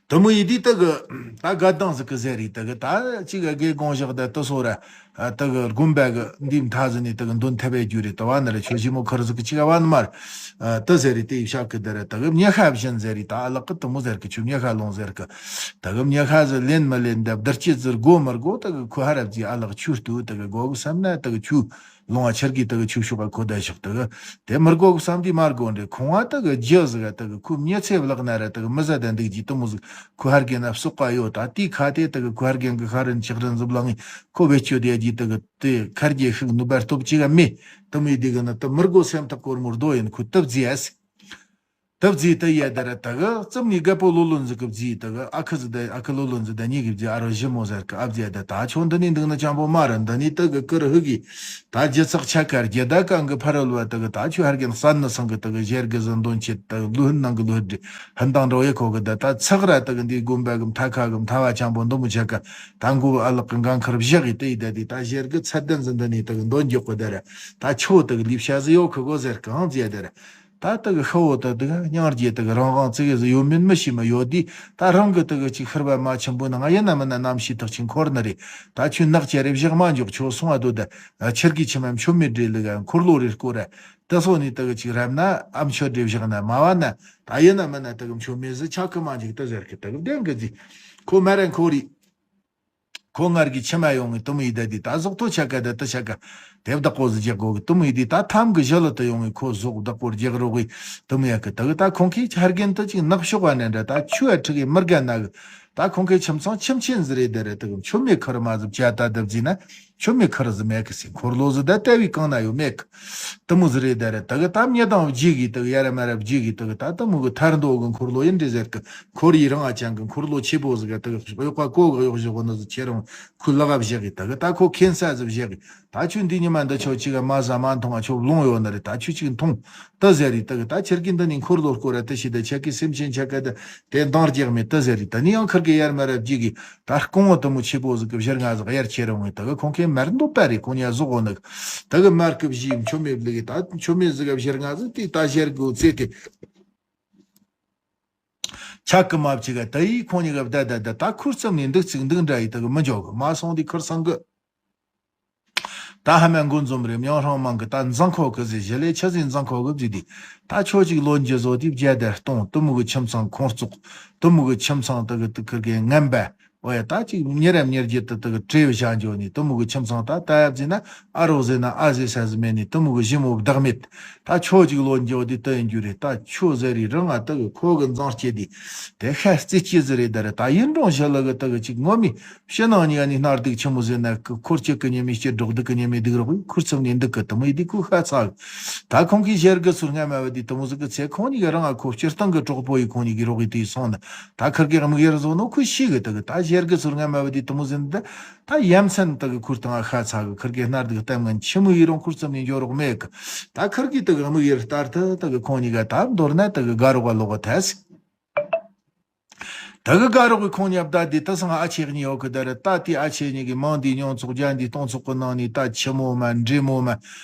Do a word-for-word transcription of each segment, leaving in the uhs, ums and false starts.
དུ་མོ་ཡི་དེ་དག་གི་ད་དགའ་སྡང་ཟིག་གི་ཟེར་རེད། དག་གི་ད་ཅིག་དགེ་དགོངས་བཞག་ད་དུ་སོ་ར་དག་གི་དགོན་པ་གི་འདིའི་མཐའ་ཟིན་ནས་དག་གི་འདོན་ཐབས་ཡ་རྒྱུ་རེད། དུ་བ་ན་ར་ཆོས་ཞི་མོ་ཁུར་ཟིག་གི་ཅིག་བ་ན་མར་དུ་ཟེར་རེད། དེ་ཡི་ཤག་གི་དེ་ར་དག་གི་མྱི་ཤ་བཞིན་ཟེར་རེད། ད་ཨ་ལག་གི་དུ་མོ་ཟེར་གི་ཆུ་མྱི་ཤ་ལོང་ཟེར་གི་དག་གི་མྱི་ཤ་ཟི་ལེན་མི་ལེན་ད་བདུར་སྐྱིད་ཟི་དགོ་མི་དགོ་དག་གི་ཁུ་ཧ་ར་བརྩིས། ཨ་ལག་ཆུ་ལྟོས་དག་གི་དགོ་གི་བསམ་ན་དག་གི་ཆུ། ལོང་བ་ཆར་གི་དག་ཆུ་ཤོག་ག་ཁོ་ད་ཤོག་དག་དེ་མི་དགོ་གི་བསམ་དུས་མ་དགོ་འདྲེ་ཁོང་བ་དག་རྒྱུ་ཟིག་ག་དག་ཁོ་མྱི་ཚེ་བརླག་ན་ར་དག་མི་ཟ་ད་འདུག་ཅི་དུ་མོ་ཟིག་ཁོ་ཧར་གན་ན་བསོག་ག་ཡོད། ད་དེའི་ཁ་དེ་དག་ཁོ་ཧར་གན་གི་ཤ་རིན་ཆག་རིན་ཟིབ་ལང་ངི་ཁོ་བེད་སྤྱོད་དེ་ཡ་ཅི་དག་དེ་ཁར་རྒྱས་ཤིག་ནུ་བར་སྟོབས་ཅི་ག་མེད། དུ་མོ་ཡི་དེ་གི་ན་དུ་མི་དགོ་སེམས་ཐག་གོར་མོར་རྡོ་ཡིན་ཁོ་སྟབས་རྫི་ཨ་སི། ད་བརྫིས་ད་ཡ་ད་ར་ད་གི་རྩིབ་ནས་རྒད་པོ་ལོ་ལོན་ཟིག་གི་བརྫིས་ད་གི་ཨ་ཁུ་ཟིག་ད་ཨ་ཁུ་ལོ་ལོན་ཟིག་ད་གཉིས་གི་བརྫིས། ཨ་རོ་ཞི་མོ་ཟེར་གི་ཨ་བརྫིས་ད་ད་ཆོ་འདི་ནས་འདུག་ན་ཅང་པོ་མ་ར་འདི་ནས་ད་གི་ཀི་རུ་ཧུ་གི་ད་རྒྱུ་ཚག་ཆ་ཀ་རྒྱུ་ད་གང་གི་ཕ་རོལ་བ་ད་གི་ད་ཆོ་ཧར་གན་སན་ན་སང་གི་ད་གི་ཞེར་གི་ཟིན་དོན་ཆེད་ད་གི་ལུ་ཧུན་ནང་གི་ལུ་ཧུ་འདྲི་ཧན་དང་འགྲོ་ཡེ་ཁོ་གི་ད་ད་ཚག་ར་ད་གི་འདི་དགོན་པ་གི་མཐའ་ཁ་གི་མཐའ་བ་ཅང་པོ་འདི་མོ་ཆ་ཀ་ད་མགོ་ཨ་ལག་གི་འགན་ཁུར་བཞག་གི་ད་ཡི་ད་དེ་ད་ཞེར་གི་ཚད་ལྡན་ཟིན་འདི་ནས་ད་གི་འདོན་འཇོག་གི་ད་ར་ད་ཆོ་ད་གི་ལིབ་ཤ་ཟི་ཡོ་ཁི་གོ་ཟེར་གི་ཨང་བརྫིས་ད་ར། ད་དག་ཤི་བོ་ད་དག་སྙིང་རྗེ་དག་རང་དབང་ཙི་གེ་ཟིག་ཡོད་མིན་མི་ཤེས་མི་ཡོད་དུས། ད་རང་གི་དག་ཅིག་ཤི་བ་མ་ཆེན་པོ་ནང་ཡིན་ན་མིན་ན་རྣམ་ཤེས་དག་ཅིག་འཁོར་ནི་རེད། ད་ཁྱོད་ནག་ཅེ་རེ་བཞག་མ་འཇོག་ཆོ་སོང་བ་དོ་ད་ཆེར་གི་ཆི་མ་མཆོད་མེ་སྦྲེལ་ལི་ག་འཁོར་ལོ་རེ་སྐོར་ར་ད་སོ་ནི་དག་ཅིག་རབ་ན་ཨ་མཆོད་སྦྲེལ་བཞག་ན་མ་བ་ན་ད་ཡིན་ན་མིན་ན་དག་མཆོད་མེ་ཟི་ཆག་གི་མ་འཇུག་ད་ཟེར་གི་དག་བདེན་གི་ཟི་ཁོ་མ་ར་འཁོར་རི། ཁོ་ངར་གི་ཕྱི་མ་ཡོང་ངི་དུ་མོ་ཡི་ད་དི་ད་ཟོག་ཐོ་ཆ་ཀ་ད་ཏི་ཆ་ཀ་དེབ་བདག་པོ་ཟི་རྒྱག་གོ་གི་དུ་མོ་ཡི་དི་ད་ཐམ་གི་ཞི་ལི་དུ་ཡོང་ངི་ཁོ་ཟོག་བདག་པོ་རྒྱག་རོགས་གི་དུ་མོ་ཡ་གི་ད་གི་ད་ཁོང་གི་ཆ་རྒན་དུ་ཅིག་ནག་ཤོག་བ་ནན་འདྲ་ད་ཆུ་ཡ་ཁྲི་གི་མི་རྒན་ན་གི་ད་ཁོང་གི་ཁྱིམ་ཚང་ཁྱིམ་ཆེན་ཟི་རེད་དེ་རེད་དུ་གི་མཆོད་མེ་ཁུར་མ་ཟི་བྱ་ད་དུ་བརྫིས་ན་མཆོད་མེ་ཁུར་ཟི་མེད་གི་སི་འཁོར་ལོ་ཟི་ད་ལྟ་བའི་གང་ན་ཡོད་མེད་གི་དུ་མོ་ཟི་རེད་དེ་རེད་དུ་གི་ད་མྱི་དང་བརྗེ་གི་དུ་གི་ཡ་ར་མ་ར་བརྗེ་གི་དུ་གི་ད་དུ་མོ་གི་ཐར་འདོད་གི་འཁོར་ལོ་ཡིན་འདྲི་ཟེར་གི་འཁོར་ཡི་རང་ཨ་ཅང་གི་འཁོར་ལོ་ཆེ་པོ་ཟིག་ག་དག་གཡོག་པ་ཀོ་གི་གཡོག་བཞག་གོ་ནི་ཟིག་ཁྱེད་རང་ཁུ་ལག་བཞག་གི་དག་ད་ཁོ་ཁེན་ས་ཟིག་བཞག་གི་ད་ཁྱོད་འདི་ཉི་མ་འདི་ཆོ་གཅིག་ག་མ་ཟ་མ་འཐུང་ང་ཆོ་ལོང་ཡོད་ནི་རེད། ད་ཁྱོད་གཅིག་འཐུང་ད་ཟེར་རི་དག་ད་ཁྱེད་ཀྱི་འདི་ནི་འཁོར་ལོ་སྐོར་ར་ད་ཤི་ད་ཁྱེད་ཀྱི་སེམས་ཅན་ཆ་ག་ད་དེ་འདང་རྒྱག་མེད་ད་ཟེར་རི་ད་ནི་ཡང་ཁིར་གི་ཡར་མ་ར་བརྗེ་གི་ད་རྐང་བ་དུ་མོ་ཆེ་པོ་ཟིག་གི་བཞར་ང་ཟིག་གཡར་ཁྱེད་རང་ངི་དག་ཁོང་ཁྱེད་མར་འདོད་པ་རེད། ཁོང་ཉ་ཟོག་གོ་ནི་དག་མར་གི་བཞི་མཆོད་མེ་ལི་གི་ད་མཆོད་མེ་ཟིག་ག་བཞར་ང་ཟིག་དེ་ད་བཞར་གི་ཚེ་དེ། ཆག་གི་མ་བྱེད་ག་ད་ཡིས་ཁོང་གཉིས་ཀ་བདའ་བདའ་བདའ་ད་ཁུར་ཙམ་ནས་འདུག་ཅིག་འདུག་འདྲ་ཡི་ད་གི་མི་འཇོག་གི་མ་སོང་དེ་ཁུར་སང་གི་ད་ཧ་མ་འགོ་འཛོམས་རེ་མྱང་ཧྲང་མང་གི་ད་འཛང་ཁོ་གི་ཟེ་ཞི་ལེ་ཆ་ཟིན་འཛང་ཁོ་གི་བཟི་དེ་ད་ཆོ་ཅིག་ལོན་རྒྱུ་བཟོ་དེ་བརྒྱ་དར་གཏོང་དུ་མོ་གི་ཁྱིམ་ཚང་ཁོང་བཙོག་དུ་མོ་གི་ཁྱིམ་ཚང་ད་གི་དུ་ཁུར་གི་ངན་པ། ཨོ་ཡ་ད་ཅིག་མྱི་རབས་མྱི་རྒྱུད་དུ་དུ་གི་བྲེལ་བཞག་འཇོག་ནས་དུ་མོ་གི་ཁྱིམ་ཚང་ད་ད་ཡབ་ཟེར་ན་ཨ་རོགས་ཟེར་ན་ཨ་ཟེར་ས་ཟི་མེད་ནས་དུ་མོ་གི་ཞི་མོ་བདག་མེད། ད་ཆོ་ཅིག་ལོ་འཇོག་དེ་དུ་ཡིན་རྒྱུ་རེད། ད་ཆོ་ཟེར་རི་རང་ང་དུ་གི་ཁོ་གི་འཛང་སྐྱེ་དེ་དེ་ཤ་རྩི་སྐྱེ་ཟི་རེད་ད་རེད། ད་ཡིན་རུང་ཞི་ལི་གི་དུ་གི་ཅིག་ངོ་མི་ཕྱི་ནང་གཉིས་ཀ་ནས་སྣར་སྡུག་ཆི་མོ་ཟེར་ན་ཁོ་སྐྱི་གི་ཉི་མའི་སྐྱི་སྒྲོག་སྡུག་གི་ཉི་མའི་སྡུག་རོགས་ཁུར་ཚུམ་ནས་འདུག་གི་དུ་མོ་ཡི་དེ་ཁུ་ཤ་ཚ་གི་ད་ཁོང་གིས་ཞེར་གི་ཚུར་སྔ་མ་བ་དེ་དུ་མོ་ཟིག་གི་ཚེ་ཁོང་གཉིས་ཀ་རང་ང་ཁོ་སྤྱིར་བཏང་གི་གྲོགས་པོ་ཡི་ཁོང་གཉིས་ཀྱི་རོགས་ཡི་དེ་སོང་ན། ད་ཁིར་གེ་དམིགས་ཡུལ་བཟོ་ནོ་ཁོས་ཤེས་གི་དག་ད་ཞེ་གི་ཚུར་སྔ་མ་བ་དེ་དུ་མོ་ཟིན་ད་ད་ཡ་མཚན་དག་གི་ཁུར་དང་ཨ་ཤ་ཚ་གི་ཁིར་གེ་སྣར་དག་གཏམ་ངན་ཆི་མོ་ཡི་རུང་ཁུར་ཙམ་ནས་འཇོག་རོགས་མེད་གི་ད་ཁིར་གེ་དག་དམིགས་ཡུལ་ལྟར་དུ་དག་གི་ཁོང་གཉིས་ཀ་ད་མདོར་ན་དག་གི་དགའ་རོགས་ལོག་གི་ཐལ་སི། དག་གི་དགའ་རོགས་གི་ཁོང་གཉིས་ད་དེ་ད་སང་ཨ་ཆེ་གཉིས་ཡོད་གི་ད་རེད། ད་དེ་ཨ་ཆེ་གཉིས་གི་མང་དེ་ཉུང་ཚོགས་རྒྱ་འདི་སྟོང་ཚོགས་གི་ནང་ནས་ད་ཆི་མོ་མ་འདྲེ་མོ་མ།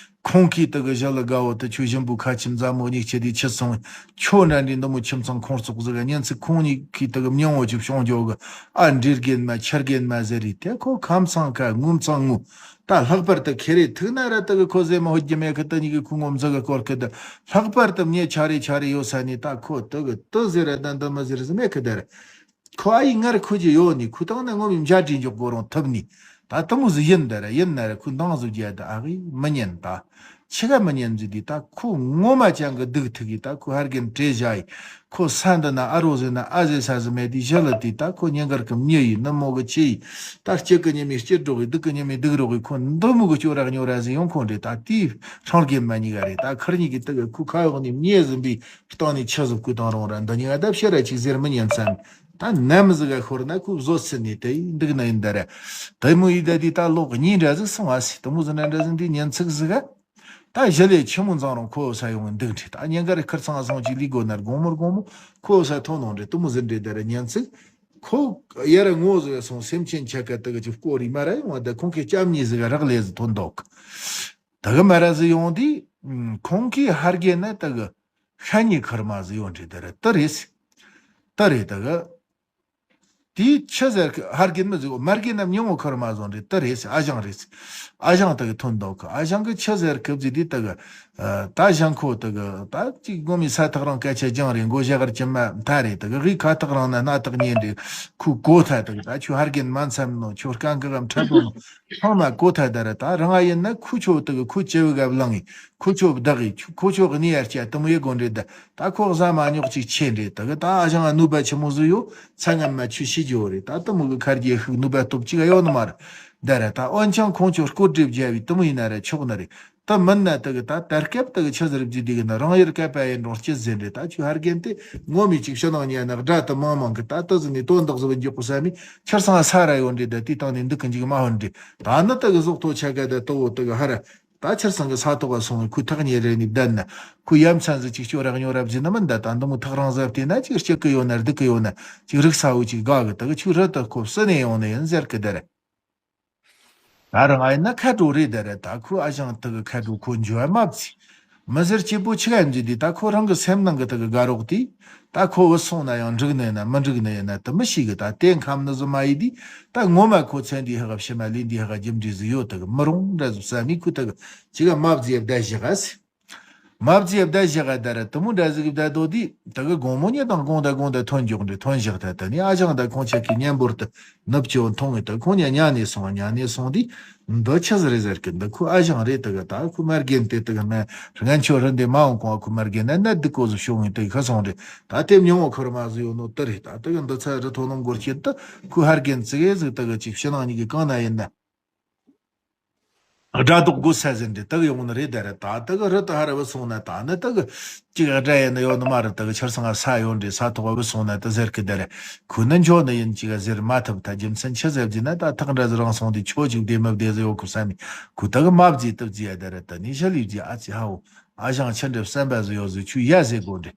ཁོང་གིས་དེ་གི་ཞི་ལི་དགའ་བོ་དེ་ཆོས་གཞོན་པོ་ཁ་ཆེམས་མཛའ་མོ་གཉིས་ཆེ་དེ་ཆི་སོང་། ཁྱོད་འདྲ་འདྲའི་འདི་མོ་ཁྱིམ་ཚང་ཁོང་བཙོག་ཟིག་ག་ཉིན་ཚིག་ཁོང་གཉིས་ཀྱིས་དེ་གི་མྱང་བོ་ཅིག་བྱུང་འཇོག་གི་ཨ་འདྲེ་རྒན་མ་ཆར་རྒན་མ་ཟེར་རེད། དེ་ཁོ་ཁམས་ཚང་ཁ་ངུམ་ཚང་ངུ། ད་ལྷག་པར་དུ་ཁེ་རེ་ཐུག་ན་ར་དེ་གི་ཁོ་ཟེ་མ་ཧོད་རྒྱུ་མེད་གི་དེ་གཉིས་གི་ཁོ་ངོ་མཛུ་གི་སྐོར་གི་དེ་ལྷག་པར་དུ་མྱི་ཆ་རེ་ཆ་རེ་ཡོད་ས་ནས་ད་ཁོ་དེ་གི་དེ་ཟེར་ར་ད་འདི་མ་ཟེར་ཟི་མེད་གི་དེ་ར། ཁོ་ཨ་ཡི་ངར་ཁུ་ཅི་ཡོད་ནི་ཁུ་ཐང་ན་ངོ་མི་མཇལ་དྲིན་འཇོག་གོ་རུང་ཐུབ་ནི། ད་དུ་མོ་ཟི་ཡིན་ད་ར་ཡིན་ན་ར་ཁུ་འདང་ཟུ་རྒྱ་ད་ཨ་གི་མི་ཉན་ད། ཆི་ག་མི་ཉན་ཟི་དི་ད་ཁུ་ངོ་མ་ཅང་གི་སྡུག་ཐུག་གི་ད་ཁུ་ཧར་གན་བྲེ་བཞག་ཡི། ཁུ་ས་འདི་ན་ཨ་རོ་ཟི་ན་ཨ་ཟེ་ས་ཟི་མེད་དི་ཞི་ལི་དི་ད་ཁུ་ཉིན་གར་གི་མྱི་ཡི་ནི་མོ་གི་ཆི་ཡི། ད་སྐྱི་གི་ཉི་མའི་སྐྱི་སྒྲོག་གི་སྡུག་གི་ཉི་མའི་སྡུག་རོག་གི་ཁུ་འདི་མོ་གི་ཅོ་ར་ཉོ་ར་ཟི་ཡོང་ཁོ་འདྲེ་ད་དི་ཧྲང་གན་མ་ཉི་ག་རེ་ད་ཁུར་ཉི་གི་ད་གི་ཁུ་ཁ་ཡོག་ནི་མྱི་ཟིན་པི། སྟེང་ནས་ཆི་ཟིག་བསྐུལ་བཏང་རུང་ར་འདི་གཉིས་ཀ་ད་ཕྱིར་ར་ཅིག་ཟེར་མི་ཉན་ཙམ། ད་ནམ་ཟིག་ག་ཤོར་ན་ཁོ་བཟོད་ཟིན་ནས་དེ་ཡིན་འདུག་ན་ཡིན་ད་ར། དེ་མོ་ཡི་ད་དེ་ད་ལོག་གཉིས་འདྲ་ཟིག་སོང་ཨ་སི་དེ་མོ་ཟིག་ན་འདྲ་ཟིག་འདི་ཉན་ཚིག་ཟིག་ག་ད་གཞི་ལས་ཆི་མོ་འཛང་རུང་ཁོ་ས་ཡོང་འདུག་འདྲི་ད་ཉན་ག་རེ་ཁིར་ཚང་སོང་ཅིག་ལི་དགོ་ན་དགོང་མོ་དགོང་མོ་ཁོ་ས་ཐོན་ནོ་འདྲི་དེ་མོ་ཟིག་འདྲི་ད་ར་ཉན་ཚིག་ཁོ་ཡ་ར་ངོ་ཟིག་སོང་སེམས་ཅན་ཆ་ག་དེ་ག་ཅིག་སྐོར་རི་མ་ར་ཡོང་བ་ད་ཁོང་གི་སྐྱབས་གཉིས་ཟིག་རག་ལས་ཟིག་ཐོན་འདུག་ད་གི་མ་ར་ཟི་ཡོང་དུས། ཁོང་གིས་ཧར་གེ་ན་ད་གི་ཤ་ཉེ་ཁར་མ་ཟི་ཡོང་དྲི་ད་རེད་ད་རེད། ད་རེད་ད་གི་ དེའི་ཆི་ཟེར་གི་ཧར་རྒན་མི་ཟིག་མར་རྒན་ནམ་ཉིན་མོ་ཁུར་མ་བཟུང་རེད། དེ་རེད་ཟེར། ཨ་ཞང་རེད་ཟེར། ཨ་ཞང་དེ་གི་ཐོན་འདུག་གི། ཨ་ཞང་གི་ཆི་ཟེར་གི་བཟི་དེ་དེ་གི་ད་ཞང་ཁོ་དེ་གི་ད་ཅིག་ངོ་མའི་ས་ཐག་རིང་། སྐད་ཆ་རྒྱང་རེད། མགོ་ཞྭ་གར་གྱི་མ་མཐའ་རེད། དེ་གི་དབུས་ཁ་ཐག་རིང་ན་སྣ་ཐག་ཉེ་རེད། ཁོའི་གོ་ཐལ། དེ་གི་ད་ཁྱོད་ཧར་རྒན་མ་འཚམ་ནོ། ཁྱོད་རྐང་གི་གམ་ཁྲ་དོ་ནོ། ཚང་མ་གོ་ཐལ། དེ་རེད། ད་རང་ཨ་ཡིན་ན་ཁོ་ཆོ་དེ་གི་ཁོ་ཅི་བུ་ག་བླངས་ཡིན། ཁོ་ཆོ་བདག་གི་ཁོ་ཆོ་གི་ནི་ཡར་སྐྱ་དུ་མོ་ཡི་དགོན་རེད། ད་ད་ཁོ་བཟའ་མ་ཉོག་ཅིག་ཆེ་འདྲེ། ད་གི་ད་ཨ་ཞང་ང་ནུས་པ་ཆི་མོ་ཟིག་ཡོད། ཚ་ང་མ་ཆུ་ཤི་རྒྱུ་རེད། ད་དུ་མོ་གི་ཁར་གྱི་ཤུགས་ནུས་པ་སྟོབས་ཅིག་ཡོད་ནི་མ་རེད། ད་ར་ད་འོན་ཀྱང་ཁོང་ཆོ་སྐོར་སྒྲིབ་རྒྱ་བའི་དུ་མོ་ཡིན་ན་ར་ཆོག་ནི་རེད། ད་མིན་ན་ད་གི་ད་དར་སྐབས་ད་གི་ཆི་ཟེར་བགྱི་དེ་གི་ན་རང་ཡར་སྐད་པ་ཡིན་རུང་སྐྱིད་ཟིན་རེད། ད་ཁྱོད་ཧར་རྒན་དེ་ངོ་མི་ཅིག་ཕྱི་ནང་ཉལ་ན་དགྲ་དུ་མང་མང་གི་ད་ད་ཟིན་ནི་དོན་དག་ཟིག་འཇོག་གི་ས་མི་ཁྱེར་སང་ས་ར་ཡོད་འདྲེ། ད་དེ་སྟེང་ནས་འདུག་གི་འཇིག་མ་ཧོན་འདྲེ། ད་ནི་ད་གི་ཟོག་ཐོ་ཆ་ག་ད་ད་འོ་ད་གི་ཧ་ར། ད་ཁྱེར་སང་གི་ས་ཐོག་ག་སོང་བའི་ཁོའི་ཐག་ཉེ་རེ་ནི་བསྡད་ན། ཁོའི་ཡ་མཚན་ཟིག་ཅིག་སྐྱོ་རག་ཉོ་ར་བཟི་ན་མིན་ད། ད་འདི་མོ་ཐག་རིང་ཟབ་བལྟས་ན་ཅིག་སྐྱིད་གི་ཡོད་ན་སྡུག་གི་ཡོད་ན། ཅིག་རིག་ས་བོ་ཅིག་དགའ་གི། ད་གི་ཆུ་རི་ད་ཁོ་བསུ་ནས་ཡོང་ནས་ཡིན་ཟེར་གི་དེ་རེད། ད་རང་ཨ་ཡིན་ན་ཁ་དྲོ་རེད་དེ་རེད། ད་ཁོའི་ཨ་ཞང་ད་གི་ཁ་དྲོ་ཁོ་འཇུ་བ་མ་བརྩི། མི་ཟེར་སྐྱིད་པོ་ཆི་ག་འཇུ་དེ། ད་ཁོ་རང་གི་སེམས་ནང་གི་ད་གི་དགའ་རོགས་དེ། ད་ཁོ་བུད་སོང་ན་ཡང་འགྲིག་ནི་ཡིན་ན་མི་འགྲིག་ནི་ཡིན་ན་དེ་མི་ཤེས་གི། ད་དེ་ཁམ་ནི་ཟི་མ་ཡིན་དེ། ད་ངོ་མ་ཁོ་ཚེ་འདིའི་ཧ་ག་ཕྱི་མ་ལས་འདིའི་ཧ་ག་རྒྱུ་འབྲས་ཟིག་ཡོད། ད་གི་མི་རུང་འདྲ་ཟིག་བསམ་མི་ཁོ་ད་གི་ཅི་ག་མ་བརྩི་བསྡད་བཞག་ག་ཟེར། མ་བརྩི་བསྡད་བཞག་ག་ད་ར་དུ་མོ་འདྲ་ཟིག་བསྡད་དོ་དེ། ད་གི་དགོང་མོ་ཉལ་དང་དགོང་ད་དགོང་ད་ཐོན་འཇོག་འདྲ་ཐོན་བཞག་ད་ད་ནི་ཨ་ཞང་ད་ཁོང་ཆ་གི་གཉེན་འབོར་དུ་ནུབ་ཅོ་མཐོང་ངེ་ད་ཁོང་ཉ་ཉ་ནས་སོང་། ཉ་ནས་སོང་དེ། འདི་ཆི་ཟིག་རེད་ཟེར་གི། འདི་ཁོ་ཨ་ཞང་རེད། ད་གི་ད་ཁོ་མར་རྒན་དེ་ད་གི་ན་སྔན་ཆོ་རི་འདི་མ་འོང་གོང་ཁོ་མར་རྒན་ན་ན་འདི་གོ་ཟིག་ཤོང་ངེ་ད་གི་ཁ་སོང་རེད། ད་དེ་ཉིན་མོ་ཁུར་མ་ཟིག་ཡོད་ནོ་དེ་རེད། ད་ད་གི་འདི་ཚ་རི་ཐོ་ནོ་འགོར་ཁྱེད་ད་ཁོ་ཧར་རྒན་ཙི་གེ་ཟིག་ད་གི་ཅིག་ཕྱི་ནང་གཉིས་ཀྱི་གང་ན་ཡིན་ན། དགྲ་ཟློག་དགོས་ས་ཟིན་ཏེ་དག་ཡོང་ནི་རེད་དེ་རེད། ད་དག་རི་ད་ཧ་ར་བུད་སོང་ན་ད་ནི་དག་ཅིག་དགྲ་ཡིན་ན་ཡོད་ནི་མ་རེད། དག་ཆར་སང་ས་ཡོད་འདྲེ་ས་ཐོག་བུད་སོང་ན་དེ་ཟེར་གི་དེ་རེད། ཁོ་ནི་འཇོ་ནི་ཡིན་ཅིག་ཟེར་མ་ཐུབ། ད་རྒྱུ་མཚན་ཆི་ཟེར་བགྱི་ན་ད་ཐག་འདྲ་ཟི་རང་སོང་དེ་ཆོ་ཅིག་བདེ་མི་བདེ་ཟི་ཡོད་ཁུ་ས་མི་ཁོ་དག་མ་བགྱི་དུ་བགྱི་ཡ་དེ་རེད། ད་ནི་ཤ་ལི་བགྱི་ཨ་ཙི་ཧ་འོ་ཨ་ཞང་ཆི་འདྲ་བསམ་པ་ཟི་ཡོད་ཟི་ཆུ་ཡ་ཟེར་དགོས་འདྲེ།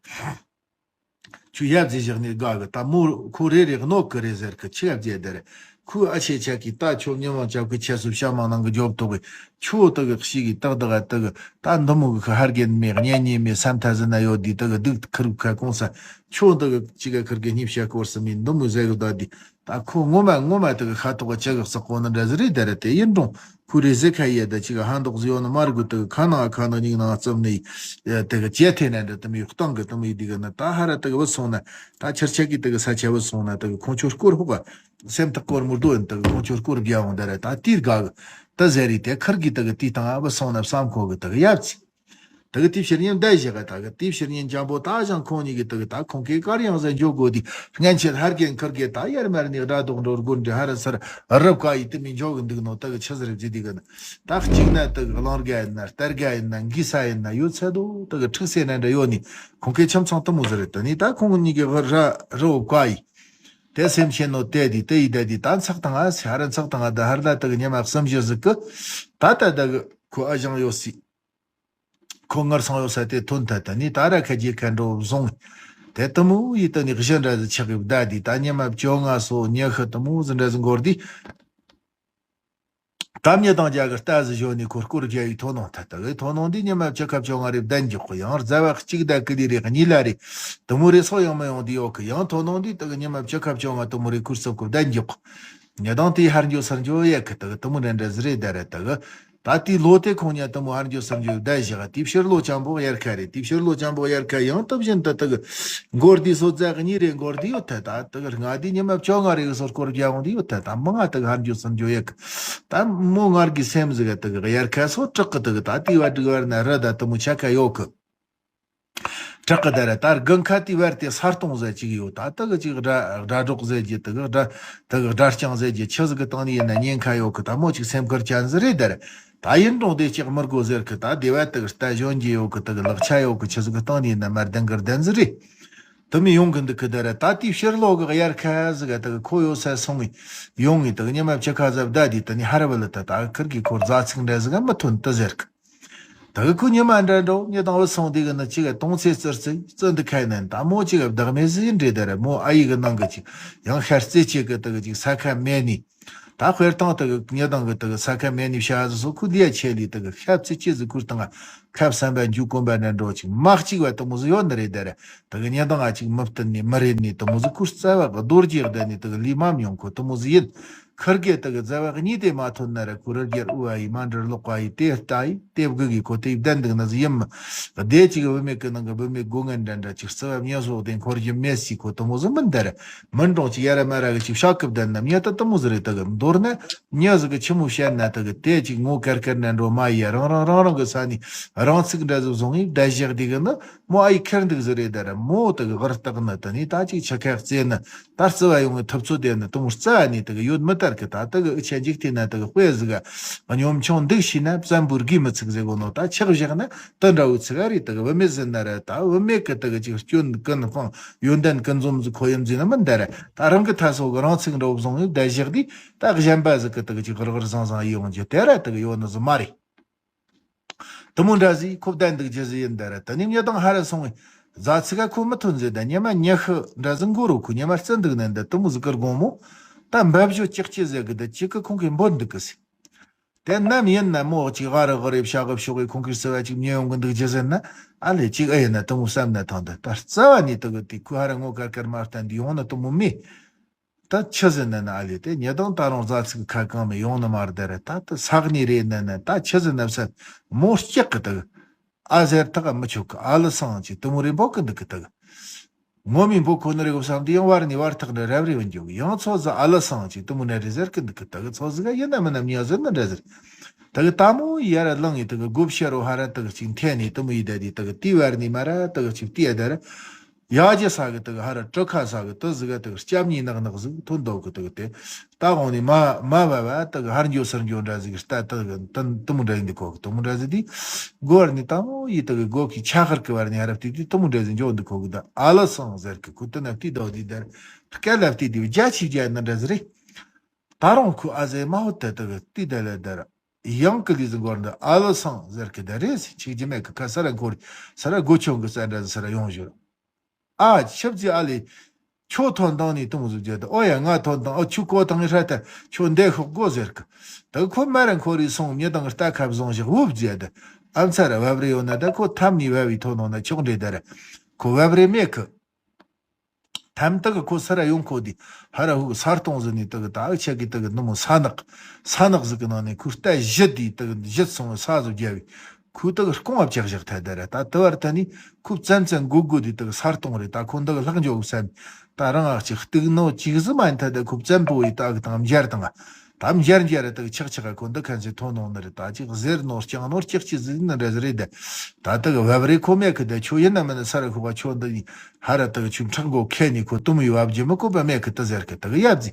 ཁྱོད་ཡབ་ཟེར་བཞག་ནས་དགའ་གི། ད་མོ་ཁོ་རེ་རེ་གནོད་གི་རེད་ཟེར་གི། ཆི་ཡབ་ཟེར་དེ་རེད། ཁོའི་ཨ་ཆེ་ཆ་གི་ད་ཁྱོད་ཉི་མ་ཅབ་གི་ཆེ་སུ་ཤ་མང་ནང་གི་རྒྱོབ་ཐོག་གི། ཁྱོད་དག་གི་ཤི་གི་ཏག་ཏག་དག་གི་ད་འདི་མོ་གི་ཧར་རྒན་མེད་གཉེན་ཉེ་མེད་སམ་ཐ་ཟི་ན་ཡོད་དི་དག་གི་སྡུག་ཁུར་ཁ་གོང་ས་ཁྱོད་དག་གི་ཅི་ག་ཁུར་གི་སྙིབ་ཤ་སྐོར་སི་མི་འདི་མོ་ཟེར་གི་ད་དི། ད་ཁོ་ངོ་མ་ངོ་མ་དེ་གི་ཁ་ཐོག་གི་ཅི་གི་བསགས་གོ་ནི་འདྲ་ཟི་རེད་དེ་རེད། དེ་ཡིན་རུང་ཁོ་རེ་ཟི་ཁ་ཡེ་ད་ཅི་གི་ཧན་དོག་ཟི་ཡོད་ནི་མ་རེད་གི། དེ་གི་ཁ་ནང་ཁ་ནང་ཉིག་ནང་བཙུམ་ནི་དེ་གི་ཅེ་ཐེ་ན་འདྲ་དེ་མི་གཏང་གི་དེ་མི་ཡི་དེ་གི་ན་ད་ཧ་ར་དེ་གི་བུད་སོང་ན་ད་ཆར་ཆ་གི་དེ་གི་ས་ཆ་བུད་སོང་ན་དེ་གི་ཁོང་ཆོ་སྐོར་ཧོག་ག་སེམས་ཐག་སྐོར་མུར་དོ་ཡིན། དེ་གི་ཁོང་ཆོ་སྐོར་བརྒྱ་འོང་དེ་རེད། ད་དེར་དགའ་གི་ད་ཟེར་རེད། དེ་ཁུར་གི་དེ་གི་དེ་སྟེང་ཨ་བུད་སོང་ན་བསམ་ཁོ་གི་དེ་གི་ཡབ་ཚི། དེ་གི་དེའི་ཕྱིར་ཉིན་བསྡད་བཞག་ག་ད་གི་དེའི་ཕྱིར་ཉིན་འཇམ་པོ་ད་ཞང་ཁོང་གཉིས་ཀྱི་དེ་གི་ད་ཁོང་གི་གར་ཡང་ཟ་འཇོག་དགོས་དེ་སྔན་ཆད་ཧར་རྒན་ཁུར་གི་ད་ཡར་མར་ནི་དགྲ་དོག་འགྲོ་དགོས་འདྲི་ཧ་ར་སར་རབ་ཀ་ཡི་དེ་མི་འཇོག་གི་འདུག་ནོ། དེ་གི་ཆི་ཟེར་བྱེད་དེ་གི་ན་ད་གཅིག་ན་དེ་གི་གླང་རྒ་ཡིན་ན་རྟ་རྒ་ཡིན་ན་འགི་ས་ཡིན་ན་ཡོད་ཚད་དོ་དེ་གི་ཁྲིག་སེ་ན་འདྲ་ཡོད་ནི་ཁོང་གི་ཁྱིམ་ཚང་དེ་མོ་ཟེར་རེད། དེ་ནི་ད་ཁོང་གཉིས་ཀྱི་ར་རབ་ཀ་ཡི་དེ་སེམས་ཤེས་ནོ་དེ་དེ་དེ་ཡི་དེ་དེ་ད་འཚག་དང་ཨ་སི་ཧ་ར་འཚག་དང་ཨ་ད་ཧར་ལ་དེ་གི་ཉི་མ་བསམ་བཞི་ཟིག་གི་ད་ད་དེ་གི་ཁོ་ཨ་ཞང་ཡོད་སི། ཁོ་ངར་སང་ཡོད་ས་དེ་ཐོན་ཐལ། ད་ནི་ད་ར་ཁ་རྗེ་ཁ་འགྲོ་བཟུང་། དེ་དུ་མོ་ཡི་དུ་ནི་གཞི་འདྲ་ཟི་ཆག་གི་བདའ་དི་ད་ཉི་མ་བཅོ་ལྔ་སོ་ཉི་ཤུ་དུ་མོ་ཟི་འདྲ་ཟི་འགོར་དི། ད་མྱི་དང་རྒྱ་གི་རྟ་ཟི་ཞོ་ནི་ཁོ་སྐོར་རྒྱ་ཡི་ཐོ་ནོང་ཐལ། ད་གི་ཐོ་ནོང་དི་ཉི་མ་བཅུ་ཁ་བཅོ་ལྔ་རེ་བདའ་འཇོག་གི་ཡང་རྫ་བ་གཅིག་ད་གི་དི་རེ་གཉིས་ལ་རེ་དུ་མོ་རེ་སོ་ཡང་མི་ཡོང་དི་ཡོད་གི། ཡང་ཐོ་ནོང་དི་ད་གི་ཉི་མ་བཅུ་ཁ་བཅོ་ལྔ་དུ་མོ་རེ་ཁུར་སོ་ཁུར་བདའ་འཇོག་གི། ཉི་དང་དེའི་ཧར་འགྱོ་སར་འགྱོ་ཡེ་གི་དག་དུ་མོ་འདྲ་འདྲ་ཟི་རེད་དེ་རེད་དག་ད་དེའི་ལོ་དེ་ཁོང་ཉ་དུ་མོ་ཧར་འགྱོ་སར་འགྱོ་བསྡད་བཞག་དེའི་ཕྱིར་ལོ་ཆང་པོ་དབྱར་ཁ་རེད། དེའི་ཕྱིར་ལོ་ཆང་པོ་དབྱར་ཁ་ཡང་སྟབས་བཞིན་དུ་དག་འགོར་དུས་སོ་ཙག་གཉིས་རེ་འགོར་དུས་ཡོད་ཐལ། ད་དག་ལྔ་དེ་ཉི་མ་བཅོ་ལྔ་རེ་གི་སོ་སྐོར་རྒྱག་འོང་དུས་ཡོད་ཐལ། ད་མི་ང་དག་ཧར་འགྱོ་སར་འགྱོ་ཡེ་གི་ད་མོ་ངར་གི་སེམས་ཟི་ག་དག་དབྱར་ཁ་སོ་དྲག་གི་དག་ད་དེའི་བ་དྲུག་བར་ན་ར་ད་དུ་མོ་ཆ་ཁ་ཡོད་གི། དྲག་གི་དེ་རེད། ད་དགུན་ཁ་དེའི་བར་དེ་ས་སྟོང་ཟེར་གཅིག་ཡོད། ད་དེ་གི་ཅིག་སྒྲ་སྒྲ་སྒྲོག་ཟེར་གྱི་དེ་གི་སྒྲ་དེ་གི་སྒྲ་རྐྱང་ཟེར་གྱི་ཆི་ཟིག་གི་སྟེང་ནས་ཡིན་ན་ཉེན་ཁ་ཡོད་གི། ད་མོ་ཅིག་སེམས་ཁུར་ཅན་ཟིག་རེད་དེ་རེད། ད་ཡིན་རུང་དེ་ཅིག་མི་དགོས་ཟེར་གི། ད་དེ་བ་དེ་གི་རྟ་གཞོན་གྱི་ཡོད་གི། དེ་གི་ལག་ཆ་ཡོད་གི། ཆི་ཟིག་གི་སྟེང་ནས་ཡིན་ན་མར་ལྡན་གི་ལྡན་ཟིག་རེད། དུ་མི་ཡོང་གི་འདུག་གི་དེ་རེད། ད་དེའི་ཕྱིར་ལོ་གི་དབྱར་ཁ་ཟིག་ག་དེ་གི་ཁོ་ཡོད་ས་སོང་ངི་ཡོང་ངི་དེ་གི་ཉི་མ་བཅུ་ཁ་ཟབ་ད་དེ་དེ་ནི་ཧ་ར་བ་ལ་ད་ད་ཁུར་གི་ཁོར་རྫ་ཚིག་འདྲ་ཟིག་ག་མི་ཐོན་དུ་ཟེར་གི། ད་གི་ཁོ་ཉི་མ་འདྲ་འགྲོ་ཉི་དང་བུད་སོང་དེ་གི་ནི་ཅི་ག་དོང་ཚེ་ཙིར་ཙི་ཙི་འདི་ཁ་ནན་ད་མོ་ཅི་ག་བདག་མེད་ཟི་འདྲེ་དེ་རེད། མོ་ཨ་ཡི་གི་ནང་གི་ཅི་ཡང་ཤར་རྩེ་ཅི་གི་དེ་གི་ཅིག་ས་ཁ་མེད་ནི་ ད་དཔེར་བཏང་དེ་གི་ཉི་དང་གི་དེ་གི་ས་ཁ་མེད་ནི་བྱ་ཟི་སོ་ཁུ་ལིའ་ཆེ་ལི་དེ་གི་ཤབ་ཚི་ཅི་ཟི་ཁུར་དང་ཁབ་བསམ་པ་འཇུ་གོམ་པ་ནས་འགྲོ་ཅིག་མ་གཅིག་བ་དེ་མོ་ཟི་ཡོད་ནི་རེད་དེ་རེད། དེ་གི་ཉི་དང་ཨ་ཅིག་མི་བསྟན་ནི་མི་རེད་ནི་དེ་མོ་ཟི་ཁུར་རྩ་བ་གི་རྡོ་རྗེ་གདན་ནི་དེ་གི་ལི་མ་མྱོང་ཁོ་དེ་མོ་ཟི་ཡིན། ཁུར་གེ་དེ་གི་རྩ་བ་གཉིས་དེ་མ་ཐོན་ན་ར་ཁུ་རི་རྒྱལ་ཨུ་བ་ཡི་མ་འདྲི་ལོག་པ་ཡི་དེ་ལྟ་ཡི་དེ་བགི་གི་ཁོ་དེ་བདན་འདུག་ན་ཟི་ཡིན་མི། སྡེ་གཅིག་བུད་མེད་ཀྱི་ནང་གི་བུད་མེད་སྒོ་ངན་འདྲ་འདྲ་ཅིག་རྩ་བ་མྱི་སོགས་དེ་འཁོར་རྒྱུ་མེད་སི་ཁོ་དེ་མོ་ཟི་མིན་དེ་རེད། མི་འགྲོང་ཅིག་ཡ་ར་མ་ར་གི་ཅིག་ཤག་གི་བདན་ན་མྱི་ད་དེ་མོ་ཟི་རེད། དེ་གི་མདོར་ན་མྱི་ཟི་གི་ཆི་མོ་བཤད་ན་དེ་གི་དེ་ཅིག་ངོ་ཀར་ཀར་ན་འགྲོ་མ་ཡི་རང་རང་རང་རང་གི་ས་ནི་རང་ཚིག་འདྲ་ཟི་བཟུང་ཡི་བདའ་བཞག་དེ་གི་ནི་མོ་ཨ་ཡི་ཁེར་འདུག་ཟི་རེད། དེ་ར་མོ་དེ་གི་ཧུར་སྟག་ནི་དེ་ནི་ད་ཅིག་ཆ་ཁ་རྩེ་ནི་ད་རྩི་བ་ཡོང་གི་ཐུབ་ཚོད་དེ་ནི་དེ་མོ་རྩ་ནི་དེ་གི་ཡོད་མི་ལྟར་གི་ད་དེ་གི་ཨུ་ཆ་འཇིག་དེ་ན་དེ་གི་དཔེ་ཟི་ག་གཉོམ་ཆུང་འདུག་ཤི་ན་བཙན་པོའི་དགེ་མི་ཚིག་ཟེ་གོ་ནོ་ད་ཆག་བཞག་ན་དེ་འདྲ་བོ་ཚིག་ག་རེད། དེ་གི་བུད་མེད་ཟི་ན་ར་ད་བུད་མེད་གི་དེ་གི་ཅིག་སྐྱོན་ཀུན་སྤང་ཡོན་ཏན་ཀུན་འཛོམས་ཟི་ཁོ་ཡིན་ཟི་ན་མི་འདའ་ར་ད་རང་གི་ཐ་སོ་གི་རང་ཚིག་འདྲ་བོ་བཟུང་ཡོད་བདའ་བཞག་དེ་ད་གཞན་པ་ཟི་གི་དེ་གི་ཅིག་རི་རི་ཟང་ཟང་ཡི་ཡོང་རྒྱུ་དེ་ར་དེ་གི་ཡོད་ནི་ཟི་མ་རེད། དེ་མོ་འདྲ་ཟིག་ཁོ་བདའ་འདུག་རྒྱུ་ཟིག་ཡིན་ད་ར། ད་ནི་མྱི་དང་ཧ་ར་སོང་བས་རྫ་ཚིག་ག་ཁོ་མི་ཐོན་ཟེར། ད་ཉི་མ་ཉི་ཤུ་འདྲ་ཟིག་འགོར་རོ་ཁོ་ཉི་མ་རྩི་འདུག་ནས་འདི་དེ་མོ་ཟིག་གི་དགོང་མོ་ད་འབབ་ཞོ་ལྕག་ཅི་ཟེར་གི་ད་ཅིག་གི་ཁོང་གིས་འབོད་འདུག་གི་ཟེར། དེ་ནམ་ཡིན་ན་མོ་ཅིག་ཧ་ར་ཧ་རེ་བྱ་གི་ཕྱོགས་གི་ཁོང་གིས་རྩི་བ་ཅིག་ཉོ་ཡོང་གི་འདུག་རྒྱུ་ཟེར་ན་ཨ་ལས་ཅིག་ཨེ་ཡིན་ན་དེ་མོ་བསམ་ན་ཐང་། ད་ད་རྩ་བ་ནས་དེ་གི་དེ་ཁོ་ཧ་ར་ངོ་དཀར་དཀར་མ་བསྟན་འདི་ཡོང་ན་དེ་མོ་མེད། ད་ཆི་ཟེར་ན་ན་ཨ་ལས་དེ་ཉི་དང་ད་རུང་རྫ་ཚིག་ཁ་གང་མི་ཡོང་ནི་མ་རེད་དེ་རེད། ད་ད་ས་གནས་རེད་ན་ན་ད་ཆི་ཟེར་ན་བསད་མོ་སྐྱག་གི་དག་ཨ་ཟེར་ཐག་མི་ཆོག་གི་ཨ་ལི་སང་ཅིག་དེ་མོ་རེད་འབོག་གི་འདུག་གི་དག་ངོ་མི་འབོག་ཁོ་ནི་རེད་གོ་བསམ་དུས་ཡང་བར་ནས་བར་ཐག་འདྲ་རབ་རེ་བ་འཇོག་ཡང་ཚོ་ཟ་ཨ་ལི་སང་ཅིག་དེ་མོ་ནས་རེད་ཟེར་གི་འདུག་གི་དག་ཚོ་ཟི་ག་ཡིན་ན་མིན་ན་མྱི་ཟེར་ན་འདྲ་ཟེར། དག་ད་མོ་ཡར་ལངས་ཡི་དག་སྒོ་ཕྱེ་རོ་ཧ་ར་དག་ཅིག་འཐེན་ནས་དེ་མོ་ཡི་ད་དེ་དག་དེ་བར་ནས་མ་ར་དག་ཅིག་དེ་ཡ་ད་ར། ཡ་རྒྱ་ས་གི་དེ་གི་ཧ་ར་གྲུ་ཁ་ས་གི་དེ་ཟི་ག་དེ་གི་སྐྱབས་གཉིས་ནག་ནག་ཟིག་ཐོན་འདུག་གི་དེ་གི་དེ་ད་དབང་ནི་མ་མ་བ་བ་དེ་གི་ཧར་འགྱོ་སར་འགྱོ་འདྲ་ཟིག་ལྟ་དེ་གི་དེ་དེ་མོ་འདྲ་ཡིན་འདུག་གོ་གི་དེ་མོ་འདྲ་ཟིག་དེ་སྒོ་བར་ནི་ད་མོ་ཡི་དེ་གི་སྒོ་གི་ཆ་ཧར་གི་བར་ནི་ཧ་ར་བལྟས་དུས་དེ་མོ་འདྲ་ཟིག་འགྱོ་འདུག་གོ་གི་ད་ཨ་ལ་སང་ཟེར་གི་ཁུ་དེ་ན་བལྟས་དོ་དེ་དར་སྐད་ལ་བལྟས་དུས་རྒྱ་ཆེ་རྒྱ་ནི་འདྲ་ཟིག་རེད། ད་རུང་ཁུ་ཨ་ཟེ་མ་ཧོ་དེ་དེ་གི་བལྟས་དེ་ལ་དར་ཡང་གི་ལི་ཟིག་སྒོ་བར་འདི་ཨ་ལ་སང་ཟེར་གི་དེ་རེད་ཟེར་ཆིག་རྒྱུ་མེད་གི་ཁ་ས་ར་འཁོར་ས་ར་སྒོ་ཆུང་གི་ས་འདྲ་ཟིག་ས་ར་ཡོང་བཞུར། ཨ་ཆབ་ཙི་ཨ་ལེ། ཁྱོད་ཐོན་དང་ནི་ཏུང་ཟུ་རྒྱལ་དུ་ཨོ་ཡ་ང་ཐོན་དང་ཨོ་ཆུ་ཀོ་དང་ཧྲ་ཏ་ཁྱོད་འདེ་ཤོག་གོ་ཟེར་གི་ད་ཁོ་མ་ར་འཁོར་རི་སོང་མྱི་དང་རྟ་ཁབ་བཟུང་ཞིག་བུབ་རྒྱལ་དུ་ཨ་མཚར་བབ་རེ་ཡོད་ན་ད་ཁོ་ཐམ་ནི་བབ་བི་ཐོན་ནོ་ན་ཆོག་འདྲེ་དར་ཁོ་བབ་རེ་མེད་གི་ཐམ་དག་གི་ཁོ་ས་ར་ཡོང་ཁོ་དི་ཧ་ར་ཧུ་གི་ས་སྟོང་ཟི་ནི་དག་གི་ད་ཨ་ཆ་གི་དག་གི་ནུ་མོ་ས་ནག་ས་ནག་ཟི་གི་ནང་ནས་ཁོ་རྟ་བཞི་དི་དག་གི་བཞི་སོང་བི་ས་ཟི་རྒྱལ་བི། ཁོས་དག་རྐང་བ་བཅག་བཞག་ཐལ་དེ་རེད། ད་དེ་བར་ཐ་ནི་ཁོ་བཙན་བཙན་དགོས་དགོས་དེ་དག་ས་སྟོང་རེད། ད་ཁོ་འདི་གི་ལྷག་འཇོག་བསམ་ད་རང་ཨག་ཅིག་གཏུག་ནོ་ཅིག་ཟི་མ་ཡིན་ཐལ་དེ་ཁོ་བཙན་པོ་ཡི་ད་གི་དང་མཇལ་དང་ད་མཇལ་མཇལ་རེད། དག་ཆག་ཆག་ཁོ་འདི་ཁན་ཚེ་ཐོན་ནོ་ནི་རེད། ད་ཅིག་ཟེར་ནོ་རྐྱང་ནོ་ཅིག་ཅི་ཟི་ནི་འདྲ་ཟི་རེད། དེ་ད་དག་བབ་རེད་ཁོ་མེད་གི་དེ་ཁྱོད་ཡིན་ན་མིན་ན་ས་ར་ཁོ་བ་ཁྱོད་འདི་ཡིན་ཧ་ར་དག་ཆུ་ཁྲག་མགོ་ཁེ་ནི་ཁོ་གཏུམ་ཡི་བབ་རྒྱུ་མི་ཁོ་པ་མེད་གི་དེ་ཟེར་གི་དག་ཡབ་ཟི་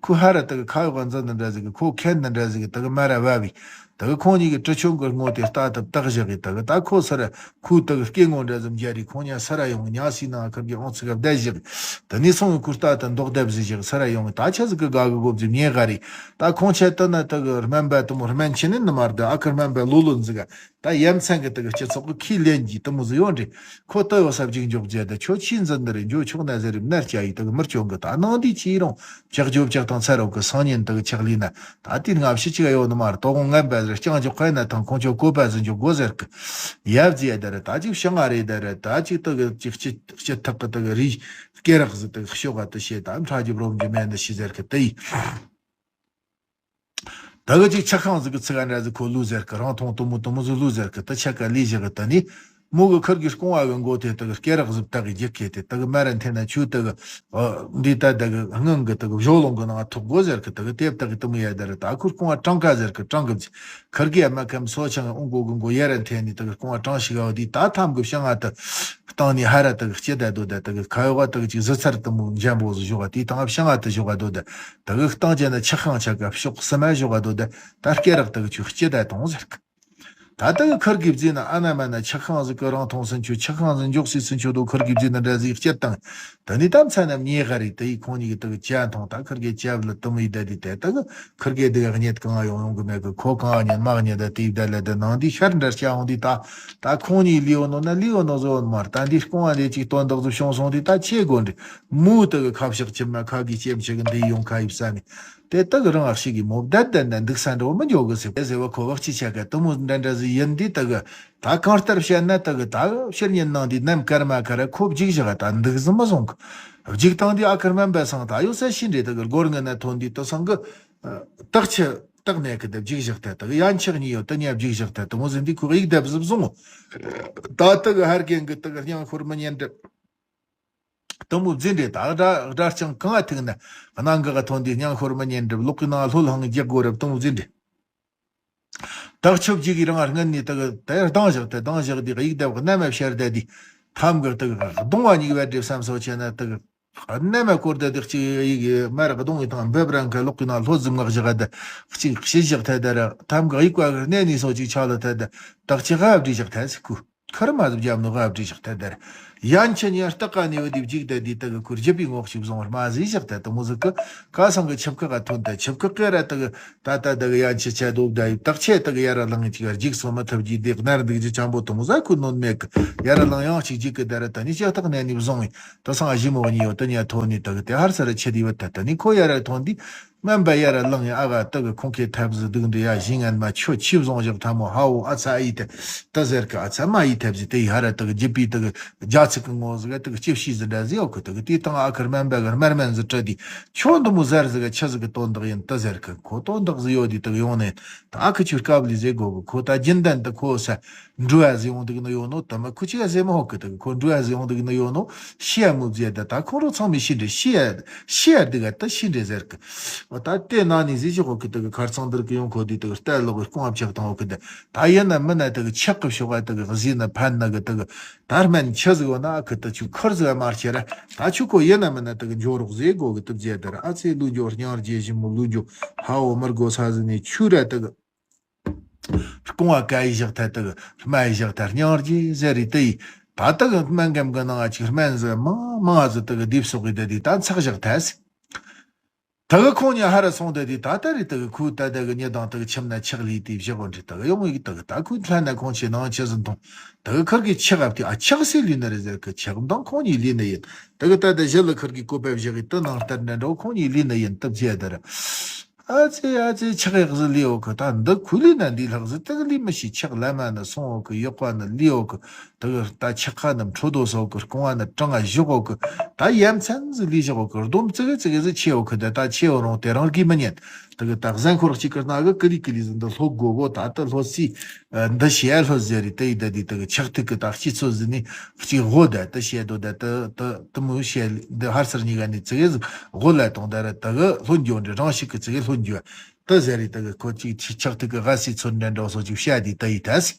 ཁོ་ཧ་ར་དག་ཁ་ཡོག་ག་འཛིན་ནི་འདྲ་ཟི་གི་ཁོ་ཁེན་ནི་འདྲ་ཟི་གི་དག་མ་ར་བབ་བི། དེ་གི་ཁོང་གཉིས་ཀྱི་གྲི་ཆུང་གི་ངོ་དེ་རྟ་དེ་བཏགས་བཞག་གི་དེ་གི་ད་ཁོ་ས་ར་ཁོའི་དེ་གི་སྐེ་ངོ་འདྲ་ཟིག་མཇལ་རི་ཁོང་གཉིས་ས་ར་ཡོང་གི་ཉག་སི་ནང་ཁུར་གི་ཨོང་ཚི་ག་བསྡད་བཞག་གི་དེ་ནས་སོང་གི་ཁོའི་རྟ་དེ་མདོག་བསྡད་བཟི་བཞག་གི་ས་ར་ཡོང་གི་ད་ཆ་ཟིག་གི་དགའ་གི་གོ་བཟི་མྱེ་ག་རི་ད་ཁོང་ཆ་དེ་ན་དེ་གི་སྨན་པ་དེ་མོ་སྨན་ཆེ་ནི་ནི་མ་རེད། ཨ་ཁུ་སྨན་པ་ལོ་ལོ་ཟིག་ག་ད་ཡ་མཚན་གི་དེ་གི་སྤྱི་ཚོགས་གི་ཁས་ལེན་གྱི་དེ་མོ་ཟིག་ཡོད་རེད། ཁོ་ལྟ་ཡོད་ས་བཅིངས་འཇོག་བྱས་ཏེ་ཁྱོད་ཆི་འཛིན་ནི་རེད། འཇོ་ཆོག་ན་ཟེར་རིམ་ནར་བྱ་ཡི་དེ་གི་མི་སྐྱོན་གི་ད་ནང་འདི་ཅི་རུང་ལྕགས་ཇོ་ལྕགས་དང་ཚ་རོགས་གི་སང་ཉིན་དེ་གི་ཆག་ལི་ན་ད་དེ་སྔ་ཕྱི་ཅི་ག་ཡོད་ནི་མ་རེད། དོ་དགོང་ངན་པ་ཟེར་རྐྱང་འཇོག་ཁོས་ན་ཐང་ཁོང་ཆོ་བཀོད་པ་ཟིན་འཇོག་དགོ་ཟེར་གི་ཡབ་ཟི་ཡ་དེ་རེད། ད་ཅིག་ཕྱི་ང་རེད་དེ་རེད། ད་ཅིག་དེ་གི་ཅིག་སྤྱི་སྤྱི་ཐག་གི་དེ་གི་རི་སྐེ་རག་ཟི་དེ་གི་ཤོག་ག་དེ་བྱེད་ད་ཕྲ་རྒྱུ་རོམ་རྒྱུ་མེད་ནི་ཤི་ཟེར་གི་དེ་ཡི། ད་གི་ཅིག་ཆག་ཁང་ཟིག་གི་ཚིག་ག་འདྲ་ཟིག་ཁོ་ལུས་ཟེར་གི་རང་མཐོང་དུ་མོ་དུ་མོ་ཟིག་ལུས་ཟེར་གི་ད་ཆ་ག་ལས་བཞག་གི་ད་ནི་མོ་གི་ཁུར་གི་རྐང་བ་གི་མགོ་དེ་ད་གི་སྐེ་རག་ཟིག་ད་གི་རྒྱུག་གི་དེ་ད་གི་མ་ར་འཐེན་ན་ཆུ་ད་གི་འདི་ད་ད་གི་སྔོན་གི་ད་གི་བཞོ་ལོང་གི་ནང་ཐོག་དགོ་ཟེར་གི་ད་གི་དེབ་ད་གི་དུ་མོ་ཡ་ད་ར་ད་ཁུར་རྐང་བ་གྲང་ཀ་ཟེར་གི་གྲང་གི་ཁུར་གི་ཡ་མ་ཁམ་སོ་ཆང་ཨོང་གོ་གི་མགོ་ཡ་ར་འཐེན་ནི་ད་གི་རྐང་བ་གྲང་ཞིག་ག་བ་དེ་ད་ཐམ་གི་བཤང་ང་ད་བཏང་ནི་ཧ་ར་ད་གི་སྐྱི་ད་དོ་ད་ད་གི་ཁ་ཡོ་ག་ད་གི་ཅིག་ཟི་ཚར་དུ་མོ་འཇམ་པོ་ཟིག་ཞོག་ག་དེ་ཐང་བཤང་ང་ད་ཞོག་ག་དོ་ད། དེ་གི་སྟེང་ཆ་ན་ཆག་ཁང་ཆ་ག་ཕྱོགས་སི་མ་ཞོག་ག་དོ་དེ་ད་སྐེ་རག་དེ་གི་ཆུ་སྐྱི་ད་དང་ཟེར་གི་ད་དེ་གི་ཁུར་གི་བརྫིས་ན་ཨ་ན་མ་ན་ཆག་ཁང་ཟིག་གི་རང་མཐོང་སུན་ཆུ་ཆག་ཁང་ཟིག་འཇོག་སི་སུན་ཆུ་དོ་ཁུར་གི་བརྫིས་ན་འདྲ་ཟིག་སྐྱི་དང་། དེ་ནི་ད་མཚན་ན་མྱེ་ག་རི་དེ་ཡི་ཁོང་གཉིས་གི་དེ་གི་ཅ་མཐོང་ད་ཁུར་གི་ཅ་བླི་དུ་མི་ཡི་ད་དི་དེ་དེ་གི་ཁུར་གི་དེ་གི་གཉེད་གང་ཡོང་ཡོང་གི་མེད་གི་ཁོ་གང་གཉེད་མ་གཉེད་ད་དེ་ཡི་ད་ལ་དེ་ནང་དི་ཤར་འདྲ་སྐྱ་འོང་དི་ད་ད་ཁོང་གཉིས་ལི་ཡོ་ནོ་ན་ལི་ཡོ་ནོ་ཟོ་ཡོ་ནོ་མར་ད་འདི་རྐང་བ་ལས་ཅིག་སྟོན་དག་ཟོ་བྱུང་སོང་དི་ད་ཆེ་དགོ་འདྲི་མུ་དེ་གི་ཁ་བཤགས་ཆི་མ་ཁ་གི་ཅེམ་ཆི་གི་འདི་ཡོང་ཁ་ཡིབ་ས་ནི། དེ་དག་རང་ཨ་ཞིག་གིས་མོ་བསྡད་བསྡད་ན་འདུག་ས་འགྲོ་མི་འགྱོ་གི་ཟེར་ཟེར་བ་ཁོ་བག་ཅི་ཆ་ག་དུ་མོ་འདྲ་འདྲ་ཟིག་ཡིན་དུས་དག་ད་གང་ལྟར་བཤད་ན་དག་ད་ཕྱིར་ཉིན་ནང་དུས་ནམ་ཀར་མ་ཀར་ཁོ་བརྒྱུགས་བཞག་ད་འདུག་ཟིག་མི་བཟུང་གི། བརྒྱུགས་བཏང་དུས་ཨ་ཁུ་སྨན་པ་སང་ད་ཡོད་ས་ཤི་འདྲེ་དག་སྒོར་ངན་ན་ཐོན་དུས་དུ་སང་གི་དག་ཆི་དག་ནས་གི་དེ་བརྒྱུགས་བཞག་ད་དག་ཡན་ཆགས་གཉིས་ཡོད་དུ་ཉ་བརྒྱུགས་བཞག་ད་དུ་མོ་ཟིན་དུས་ཁོ་ཡིག་དེབ་ཟིག་བཟུང་། ད་དག་ཧར་གན་གི་དག་སྙིང་ཤོར་མི་ཉན་འདྲ། དུ་མོ་བརྫིས་འདྲེ་ད་སྒྲ་སྒྲ་ལྕང་གང་ང་ཐུག་ན་གནང་གི་ག་ཐོན་དུས་སྙིང་ཤོར་མི་ཉན་འདྲ་ལོག་གི་ནང་ལྷོད་ལྷང་རྒྱག་དགོས་རབ་དུ་མོ་བརྫིས་འདྲེ། དག་ཆོས་བརྒྱུད་ཀྱི་རང་སྔན་ནས་དག་དེ་སྡང་བཞག་དེ་སྡང་བཞག་དེ་ཡིག་དེབ་རྣམ་པ་ཤར་བསྡད་དེ་ཐམ་གི་དག་གདོང་བ་གཉིས་བས་འདྲེ་བསམ་སོ་བྱས་ན་དག་རྣམ་པ་སྐོར་དེ་དག་ཅིག་ཡིག་མར་གདོང་བའི་ཐང་འབེབ་རང་གི་ལོག་གི་ནང་ལྷོད་ཟིམ་ངག་བཞག་དེ་གཅིག་ཤི་བཞག་ཐལ་དེ་ར་ཐམ་གི་ཡིག་པ་གི་གནས་ནས་སོ་ཅིག་ཆག་ལ་ཐལ་དེ་དག་ཅི་ག་བྲིས་བཞག་ཐལ་ཟིག་གུ། ཁར་མ་ཟིག་རྒྱབ་ནོ་ག་བྲིས་བཞག་ཐལ་དེར། ཡན་ཆད་ཉར་སྟག་ག་ནས་བུ་དེ་བཅུག་དེ་དེ་དག་གི་ཁུར་རྒྱབ་པའི་ངོགས་ཤིག་བཟུང་བར་མ་ཟིག་བཞག་ཐལ་དུ་མོ་ཟིག་གི་ཀ་སང་གི་ཆབ་ཁ་ག་ཐོན་དེ་ཆབ་ཁ་ཀེ་ར་དག་ད་ད་དག་ཡན་ཆད་ཆད་དོ་བདའ་ཡི་དག་ཆད་དག་ཡ་ར་ལང་ཅིག་རྒྱུགས་སོ་མ་ཐབས་ཀྱིས་དེ་ནར་འདུག་རྒྱུ་ཆང་པོ་དུ་མོ་ཟ་ཁུ་ནོན་མེད་གི་ཡ་ར་ལང་ཡང་ཅིག་རྒྱུག་གི་དེ་ར་ད་ནི་ལྕགས་ཐག་ནས་ནི་བཟུང་ཡི་དུ་སང་ཞི་མོ་གཉིས་ཡོད་དུ་ཉ་ཐོན་ནི་དག་དེ་ཧར་ས་ར་ཆད་དེ་བུད་ཐལ་དུ་ནི་ཁོ་ཡ་ར་ཐོན་དེ། སྨན་པ་ཡར་ལངས་ཡ་ཨ་ག་དག་གི་ཁོང་ཁའི་ཐབས་ཟིག་སྡུག་འདྲི་ཡ་ཞིང་ངན་མ་ཁྱོད་ཆི་བཟུང་བཞག་ཐལ་མོ་ཧ་འོ་ཨ་ཚ་ཨི་ཐལ་ད་ཟེར་གི་ཨ་ཚ་མ་ཨི་ཐལ་ཟིག་དེ་ཡ་ར་དག་རྒྱུད་པའི་དག་རྒྱ་ཚིག་གི་ངོ་ཟིག་དག་སྐྱིབས་ཤི་ཟིག་འདྲ་ཟིག་ཡོད་གི་དག་དེ་དང་ཨ་ཁུ་སྨན་པ་གི་སྨན་སྨན་ཟིག་བྲི་དེ་ཁྱོད་འདི་མོ་ཟེར་ཟིག་ཆི་ཟིག་གི་དོན་དག་ཡིན་ད་ཟེར་གི་ཁོ་དོན་དག་ཟིག་ཡོད་དེ་དག་ཡོང་ནས་ད་ཨ་ཁུ་ཆུ་སྐབས་ལི་ཟེར་གོ་གི་ཁོ་ད་རྒྱུན་ལྡན་དུ་ཁོ་ས་འགྲོ་བ་ཟིག་ཡོང་དུག་ནི་ཡོད་ནོ་དུ་མ་ཁུ་ཆི་ཡ་ཟེར་མ་ཧོ་གི་དུ་ཁོ་འགྲོ་བ་ཟིག་ཡོང་དུག་ནི་ཡོད་ནོ་ཤི་ཡ་མུ་ཟེར་ད་ད་ཁོང་རོ་ཚང་མི་ཤི་འདྲེ་ཤི་ཡ་ཤི་ཡ་དུག་ག་ད་ཤི་འདྲེ་ཟེར་གི། ད་དེ་ན་ནི་ཟིག་ཞིག་ཧོ་གི་དུ་གི་ཁར་ཚང་འདིར་གི་ཡོང་ཁོ་དི་དུ་གི་རྟ་ལོག་གི་རྐང་བ་ཕྱག་དང་ཧོ་གི་དུ་ད་ཡིན་ན་མིན་ན་དུ་གི་ཆག་གི་ཤོག་ག་དུ་གི་གཟི་ན་ཕན་ན་གི་དུ་གི་ད་སྨན་ཆི་ཟིག་ཡོད་ན་ཨ་ཁུ་དུ་ཆུ་ཁུར་ཟིག་མར་ཁྱེར་ད་ཆུ་ཁོ་ཡིན་ན་མིན་ན་དུ་གི་འཇོ་རོགས་ཟེར་གོ་གི་དུ་ཟེར་དར་ཨ་ཚེ་ལུ་འཇོ་སྙིང་རྗེ་ཞིམ་མོ་ལུ་འཇོ་ཧ་འོ་མར་གོ་ས་ཟིག་ནས་ཆུ་ར་དུ་གི་རྐང་བ་ཀ་ཡི་བཞག་ཐལ་དུ་སྨན་ཡི་བཞག་ཐལ་སྙིང་རྗེ་ཟེར་རེ་དུ་ཡི་ད་དུ་སྨན་འགམ་གི་ནང་ང་ཅིག་སྨན་ཟིག་མང་མང་ཟིག་དུ་གི་དེབ་སོག་གི་དུ་དེ་ད་ཚག་བཞག་ཐལ་སི། དུ་གི་ཁོང་ཉིད་ཧ་ར་སོང་དུ་དེ་ད་ལྟ་རེ་དུ་གི་ཁོའི་ད་དུ་གི་ཉི་དང་དུ་གི་ཁྱིམ་ན་ཆག་ལི་དེ་བཞག་གོ་འདྲི་དུ་གི་ཡོང་ཡིག་དུ་གི་ད་ཁོའི་ཐ་ན་ཁོང་ཆེ་ནང་ཆེ་ཟིན་ཐོང་དུ་གི་ཁུར་གི་ཆག་ཨབ་དེ་ཨ་ཆག་སི་ལི་ན་རེ་ཟེར་གི་ཆག་མདང་ཁོང་ཉིད་ལི་ན་ཡིན་དུ་གི་ད་དུ་ཞི་ལི་ཁུར་གི་བཀོད་པ་བཞག་གི་དུ་ནང་ལྟར་ན་འགྲོ་ཁོང་ཉིད་ལི་ན་ཡིན་དུ་བྱས་དུ་ར། ཨ་ཙི་ཨ་ཙི་ཆག་ཡག་ཟི་ལི་འོ་ཁུ་ད་འདི་ཁུ་ལི་ན་འདི་ལྷག་ཟི་དག་ལི་མི་ཤི་ཆག་ལ་མ་ནི་སོང་འོ་ཁུ་ཡོག་པ་ནི་ལི་འོ་ཁུ་དག་ད་ཆག་ཁ་ནི་འཕྲོ་དོ་སོ་ཁུ་རྐང་བ་ནི་གྲང་ང་བཞུག་འོ་ཁུ་ད་ཡ་མཚན་ཟི་ལི་བཞག་འོ་ཁུ་སྡོམ་ཙི་གི་ཙི་གི་ཟི་ཆེ་འོ་ཁུ་ད་ད་ཆེ་འོ་རུང་དེ་རང་གི་མི་ཉན་དག་ད་གཟན་ཁོར་གཅིག་གི་སྣ་གི་ཀི་ལི་ཀི་ལི་ཟི་འདི་ལྷོ་གོ་གོ་ད་ད་ལྷོ་སི་འདི་ཤེ་ལྷོ་ཟེ་རི་དེ་ཡི་ད་དི་དག་ཆག་ཐིག་གི་ད་སྤྱི་ཚོ་ཟི་ནི་གཅིག་འོ་ད་ད་ཤེ་དོ་ད་ད་ད་མུ་ཤེ་འདི་ཧར་སར་གཉིས་ག་ནི་ཙི་གི་ཟི། དགོད་ལ་གཏོང་ད་ར་དག་ལྷོད་འགྱོ་འདྲི་རང་ཞིག་གི་ཙི་གི་ལྷོད་འགྱོ། ད་ཟེར་རི་དག་ཁོ་ཅིག་ཆག་ཐིག་གི་ག་སི་ཚོད་འདྲ་འདྲ་སོ་ཅིག་བཤད་དི་ད་ཡི་ད་སི།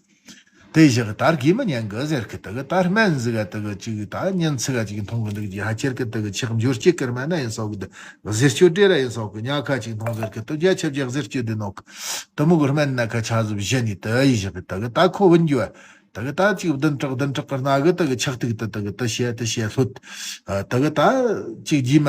དེ་བཞག་ད་ར་གི་མི་ཉན་གི་ཟེར་གི་དག་ད་སྨན་ཟི་ག་དག་ཅིག་ད་ཉིན་ཚི་ག་ཅིག་མཐོང་གི་འདུག་ཅི་ཧ་ཆེར་གི་དག་ཆག་འབྱོར་སྐྱེ་ཀར་མ་ན་ཡིན་སོག་གི་ད་ཟེར་སྐྱོ་འདྲེ་ར་ཡིན་སོག་གི་ཉ་ཁ་ཅིག་མཐོང་ཟེར་གི་ད་རྒྱ་ཆབ་རྒྱག་ཟེར་སྐྱོ་འདི་ནོག་གི་ད་མུ་གི་སྨན་ན་ཁ་ཆ་ཟུབ་བཞི་ནི་ད་ཡི་བཞག་གི་དག་ད་ཁོ་བུན་འགྱོ། དེ་གི་ད་ཅིག་བདུན་ཕྲག་བདུན་ཕྲག་གི་སྣ་གི་དེ་གི་ཆག་ཐིག་དེ་དེ་གི་དེ་བཤད་དེ་བཤད་ལྷོད། དེ་གི་ད་ཅིག་རྗེས་མ་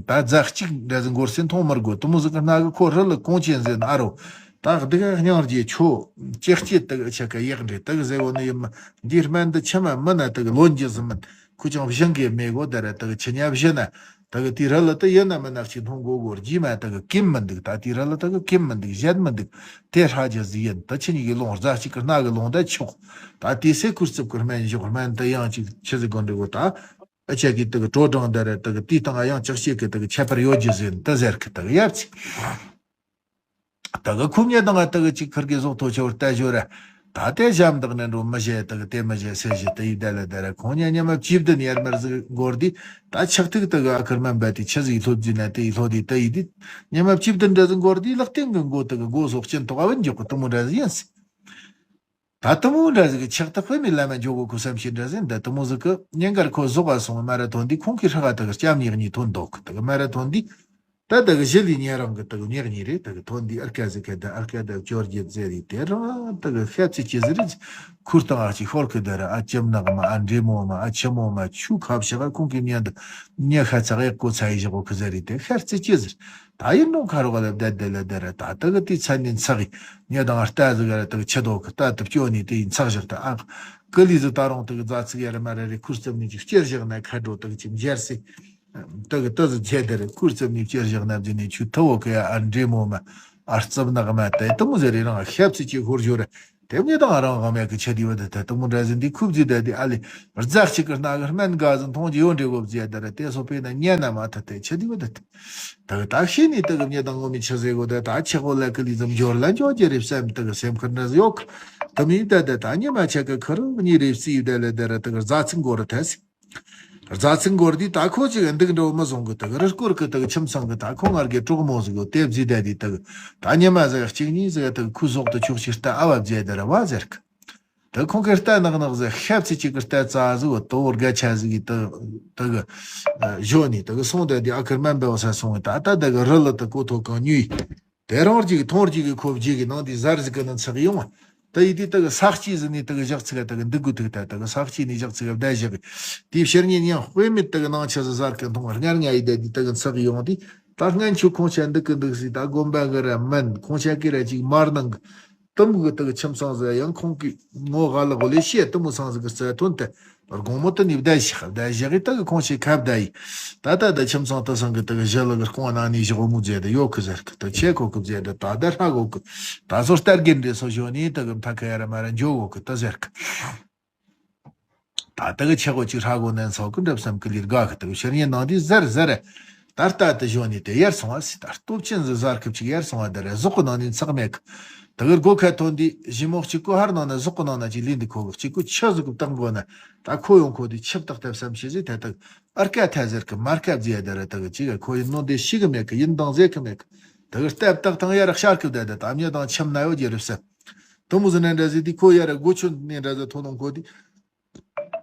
ད་ཟླ་གཅིག་འདྲ་ཟིག་འགོར་སེ་མཐོང་མི་དགོས། དེ་མོ་ཟིག་གི་སྣ་གི་ཁོ་རི་ལ་གོང་ཆེན་ཟེར་ན་ཨ་རོ། ད་སྡུག་སྙིང་རྗེ་ཆོ་ཅེག་ཅེ་དེ་གི་ཆེ་གི་ཡག་འདྲེ་དེ་གི་ཟེར་བོ་ནི་ཡིན་མ་འདིའི་སྨན་འདི་ཆི་མ་མི་ན་དེ་གི་ལོན་རྒྱུ་ཟིག་མིན། ཁོ་ཅང་བཞེངས་གི་མེད་གོ་དེ་ར་དེ་གི་ཆི་ཉ་བཞི་ན། དེ་གི་དེའི་རི་ལ་དེ་ཡིན་ན་མིན་ན་ཅིག་མཐོང་དགོས་གོ། རྗེས་མ་དེ་གི་ཀིམ་མི་འདུག་ད་དེའི་རི་ལ་དེ་གི་ཀིམ་མི་འདུག་བཞད་མི་འདུག་དེ་ཧྲ་རྒྱུ་ཟིག་ཡིན། དེ་ཆི་ཉིད་ཀྱི་ལོང་རྫ་གཅིག་གི་སྣ་གི་ལོང་ད་ཆོག་ད་དེ་སེ་ཁུར་རྩིབ་ཀྱི་སྨན་ཞོག་སྨན་དེ་ཡང་ཅིག་ཆི་ཟིག་གོ་འདྲི་གོ་ད་ཨ་ཅག་གི་དེ་གི་དྲོ་གྲང་དེ་རེད། དེ་གི་དེའི་སྟེང་ཡང་ཅག་ཤེས་གི་དེ་གི་ཁྱད་པར་ཡོད་རྒྱུ་ཟིན་དེ་ཟེར་གི་དེ་གི་ཡབ་ཅིག་དེ་གི་ཁུ་མྱི་དང་དེ་གི་ཅིག་ཁུར་གི་ཟོག་ཐོ་ཆོར་ལྟ་ཞོར་ར། ད་དེ་ཞབས་འདེགས་ནས་འགྲོ་མི་བྱེད་དེ་གི་དེ་མི་བྱེད་སེ་བྱེད་དེ་ཡི་དེ་ལ་དེ་ར་ཁོང་ཉ་ཉི་མ་བཅུ་བདུན་ཡར་མར་ཟིག་འགོར་དུས། ད་ཆག་ཐིག་དེ་གི་ཨ་ཁུར་སྨན་པ་དེ་ཆི་ཟིག་ལྷོད་རྒྱུ་ན་དེ་ཡི་ལྷོད་དེ་དེ་ཡི་དེ་ཉི་མ་བཅུ་བདུན་འདྲ་ཟིག་འགོར་དུས་ལག་སྟེང་གི་མགོ་དེ་གི་མགོ་སོགས་ཅན་ཐོག་ཨ་བུན་འཇོག་གི་དེ་མོ་འདྲ་ཟིག་ཡིན་སྲིད། ད་དེ་མོ་འདྲ་ཟིག་གི་ཆག་ཐིག་དཔེ་མེད་ལ་མ་འཇོག་གོ་ཁུ་བསམ་ཤེས་འདྲ་ཟིག་འདི་དེ་མོ་ཟིག་གི་ཉིན་དཀར་ཁོ་ཟོག་ག་སོང་མ་ར་ཐོན་དུས་ཁོང་གི་ཧྲ་ག་དེ་གི་སྐྱབས་ཉེག་གཉིས་ཐོན་འདུག་དེ་གི་མ་ར་ཐོན་དུས། ད་དེ་གི་གཞི་ལི་ཉེ་རང་གི་དེ་གི་ཉེག་གཉིས་རེད། དེ་གི་ཐོན་དུས་ཨར་ཀ་ཟིག་གི་དེ་ཨར་ཀ་དེ་བཅོ་བརྒྱད་ཟེར་རེད། དེ་རང་དེ་གི་ཤ་ཚི་ཅི་ཟིག་རེད། ཁུར་དང་ཨ་ཅིག་ཤོར་གི་དེ་ར་ཨ་ཅམ་ནག་མ་ཨ་འདྲེ་མོ་མ་ཨ་ཆི་མོ་མ་ཆུ་ཁ་བྱ་ག་ཁོང་གི་མྱི་འདི་ཉེ་ཤ་ཚ་གི་ཀོ་ཚ་ཡི་བཞག་གོ་གི་ཟེར་རེད། དེ་ཤ་ཚི་ཅི་ཟིག་ད་ཡིན་ནོ་ཁ་རོག་ལ་བསྡད་དེ་ལ་དེ་ར་ད་དེ་གི་དེ་ཚ་ནི་ཚ་གི་ཉེ་དང་ཨ་རྟ་ཟིག་ར་དེ་གི་ཆི་དོ་གི་རྟ་དེ་བཅོ་ནི་དེ་ཡིན་ཚག་བཞག་ད་ཨ་ཀི་ལི་ཟི་ད་རུང་དེ་གི་རྫ་ཚིག་ཡ་ར་མ་ར་རེ་ཁུར་རྩེབ་ནི་ཅིག་སྐྱེར་བཞག་ན་ཁ་འགྲོ་དེ་གི་ཅིག་འཇར་སི། དེ་གི་དེ་ཟི་ཆེ་དེ་རེད། ཁུར་རྩིབ་ནས་ཅེར་བཞག་ན་བརྒྱུད་ནས་ཆུ་ཐུ་བོ་གི་ཨ་འདྲེ་མོ་མ་ཨ་རྩིབ་ནག་མ་དེ་དུ་མོ་ཟེར་རེ་རང་ཤབ་ཚི་ཅི་ཧོར་ཞོར་དེ་མྱི་དང་རང་གང་མེད་གི་ཆ་དི་བ་དེ་དེ་དུ་མོ་འདྲ་ཟིན་དི་ཁུབ་ཟི་དེ་དི་ཨ་ལི་རྫ་གཅིག་གི་སྣ་གི་སྨན་དགའ་ཟིན་མཐོང་ཅི་ཡོད་འདྲེ་གོ་བཟི་ཡ་དེ་རེད། དེ་སོ་པས་ན་ཉན་ན་མ་ཐ་དེ་ཆ་དི་བ་དེ་དེ་དག་ད་ཤི་ནི་དེ་གི་མྱི་དང་ངོ་མི་ཆ་ཟེ་གོ་དེ་ད་ཆེ་གོ་ལ་ཀི་ལི་ཙམ་འབྱོར་ལ་འཇོག་རྒྱུ་རེད་བསམ་དེ་གི་སེམས་ཁུར་འདྲ་ཟི་ཡོད་གི། དུ་མི་དེ་དེ་ད་ཉི་མ་ཆ་གི་ཁུར་ཉི་རེ་བསི་ཡི་དེ་ལ་དེ་རེད། དེ་གི་རྫ་ཚིག་མགོ་རུ་ཐལ་སི། རྫ་ཚིག་མགོར་དེ་ད་ཁོ་ཅིག་འདུག་འགྲོ་མི་བཟང་གི། དག་རི་སྐོར་གི་དག་ཁྱིམ་ཚང་གི་ད་ཁོ་ངར་གི་གྲོགས་མོ་ཟིག་གོ་དེ་བཟི་དེ་དེ་དག་ད་ཉི་མ་ཟིག་གཅིག་གཉིས་ཟིག་དག་ཁོའི་ཟོག་ཏུ་ཆོག་ཅིག་རྟ་ཨ་བ་བཟི་དེ་ར་བ་ཟེར་གི། དག་ཁོང་གི་རྟ་ནག་ནག་ཟིག་ཤབ་ཚི་ཅིག་གི་རྟ་རྩ་ཟིག་གོ་དོ་བོར་དགའ་ཆ་ཟིག་གི་དག་དག་གཞོ་ནི་དག་སོང་དེ་དེ་ཨ་ཁུར་སྨན་པའི་བ་ས་སོང་གི། ད་ད་དག་རི་ལ་དག་གོ་ཐོ་གང་ཉུས། དེ་རང་རྒྱུག་མཐོང་རྒྱུག་གི་ཁོ་བརྗེད་གི་ནང་དེ་གཟར་ཟིག་གི་ནང་ཚགས་ཡོང་བ། ད་ཡི་དེ་དག་ས་གཅིག་ཟིན་ནས་དག་ཞག་ཚིག་དག་འདུག་དགོས་ཐུག་ད་དག་ས་གཅིག་ནས་ཞག་ཚིག་བསྡད་བཞག་གི། དེའི་ཕྱིར་ཉིན་ཡང་དཔེ་མེད་དག་ནང་ཆ་ཟི་གཟར་གི་མཐོང་སྔར་ང་ཡི་དེ་དེ་དག་ཚགས་ཡོང་དེ། ད་སྔན་ཆུ་ཁོང་ཆ་འདུག་གི་འདུག་སི་ད་དགོན་པ་གི་ར་མན་ཁོང་ཆ་གི་ར་ཅིག་མར་ནང་གི་དུམ་གི་དག་ཁྱིམ་ཚང་ཟི་ཡང་ཁོང་གི་ངོ་ག་ལ་གོ་ལེ་ཤེ་དུ་མོ་ཚང་ཟི་གི་རྩ་ཐོན་ཏེ། དགོང་མོ་དུ་ནི་བསྡད་ཤག་བསྡད་བཞག་གི་དག་ཁོང་ཆེ་ཁ་བསྡད་ཡི། ད་ལྟ་ད་ཁྱིམ་ཚང་དུ་སང་གི་དག་ཞི་ལི་གི་སྐོང་ནང་ནས་བཞག་མུ་མཛད་དེ་ཡོད་གི་ཟེར་གི། དུ་ཆེ་ཁོ་གི་མཛད་དེ་ད་ད་ཧྲ་གོ་གི། ད་ཚོ་སྟར་གི་འདྲེ་སོ་ཞོ་ནི་དག་མཐའ་ཁ་ཡ་ར་མ་ར་འཇོ་གོ་གི་དུ་ཟེར་གི། ད་དག་ཆེ་གོ་ཅིག་ཧྲ་གོ་ནན་ཚོ་གི་འགྲབ་བསམ་གི་ལིར་དགའ་གི། དག་ཕྱིར་ཉིན་ནང་དེ་ཟེར་ཟེར། ད་ལྟ་དུ་ཞོ་ནི་དེ་ཡར་སོང་བ་སི་ད་སྟོབས་ཆེན་ཟི་ཟར་གི་ཅིག་ཡར་སོང་བ་དེ་ར་ཟོག་གི་ནང་ནས་ཚགས་མེད་གི། དེ་གར་སྒོ་ཁ་ཐོན་དུས་ཞི་མོ་གཅིག་གོ་ཧར་ནང་ན་ཟོག་གི་ནང་ན་ཅིག་ལིན་འདི་ཁོ་གི་གཅིག་གོ་ཆུ་ཟིག་གི་བཏང་གོ་ན། ད་ཁོ་ཡོང་ཁོ་དེ་ཆིབས་བཏགས་ཐབས་བསམ་ཤེས་ཟིག་ཐད་དག་ཨར་ཀ་ཐ་ཟེར་གི་མར་ཀ་བཟི་ཡ་དེ་ར་དག་ཅིག་ག་ཁོ་ཡིན་ནོ་དེ་ཤི་གི་མེད་གི། ཡིན་དང་ཟེ་གི་མེད་གི། དེ་གར་སྟབས་བཏགས་ཐང་ཡ་ར་ཤར་གི་བསྡད་དེ་ད་མྱི་དང་ཁྱིམ་ན་ཡོད་རྒྱུ་རེད་བསམ། དུ་མོ་ཟི་ནན་འདྲ་ཟི་དེ་ཁོ་ཡ་ར་སྒོ་ཆུ་ནས་འདྲ་ཟི་ཐོ་ནང་ཁོ་དེ།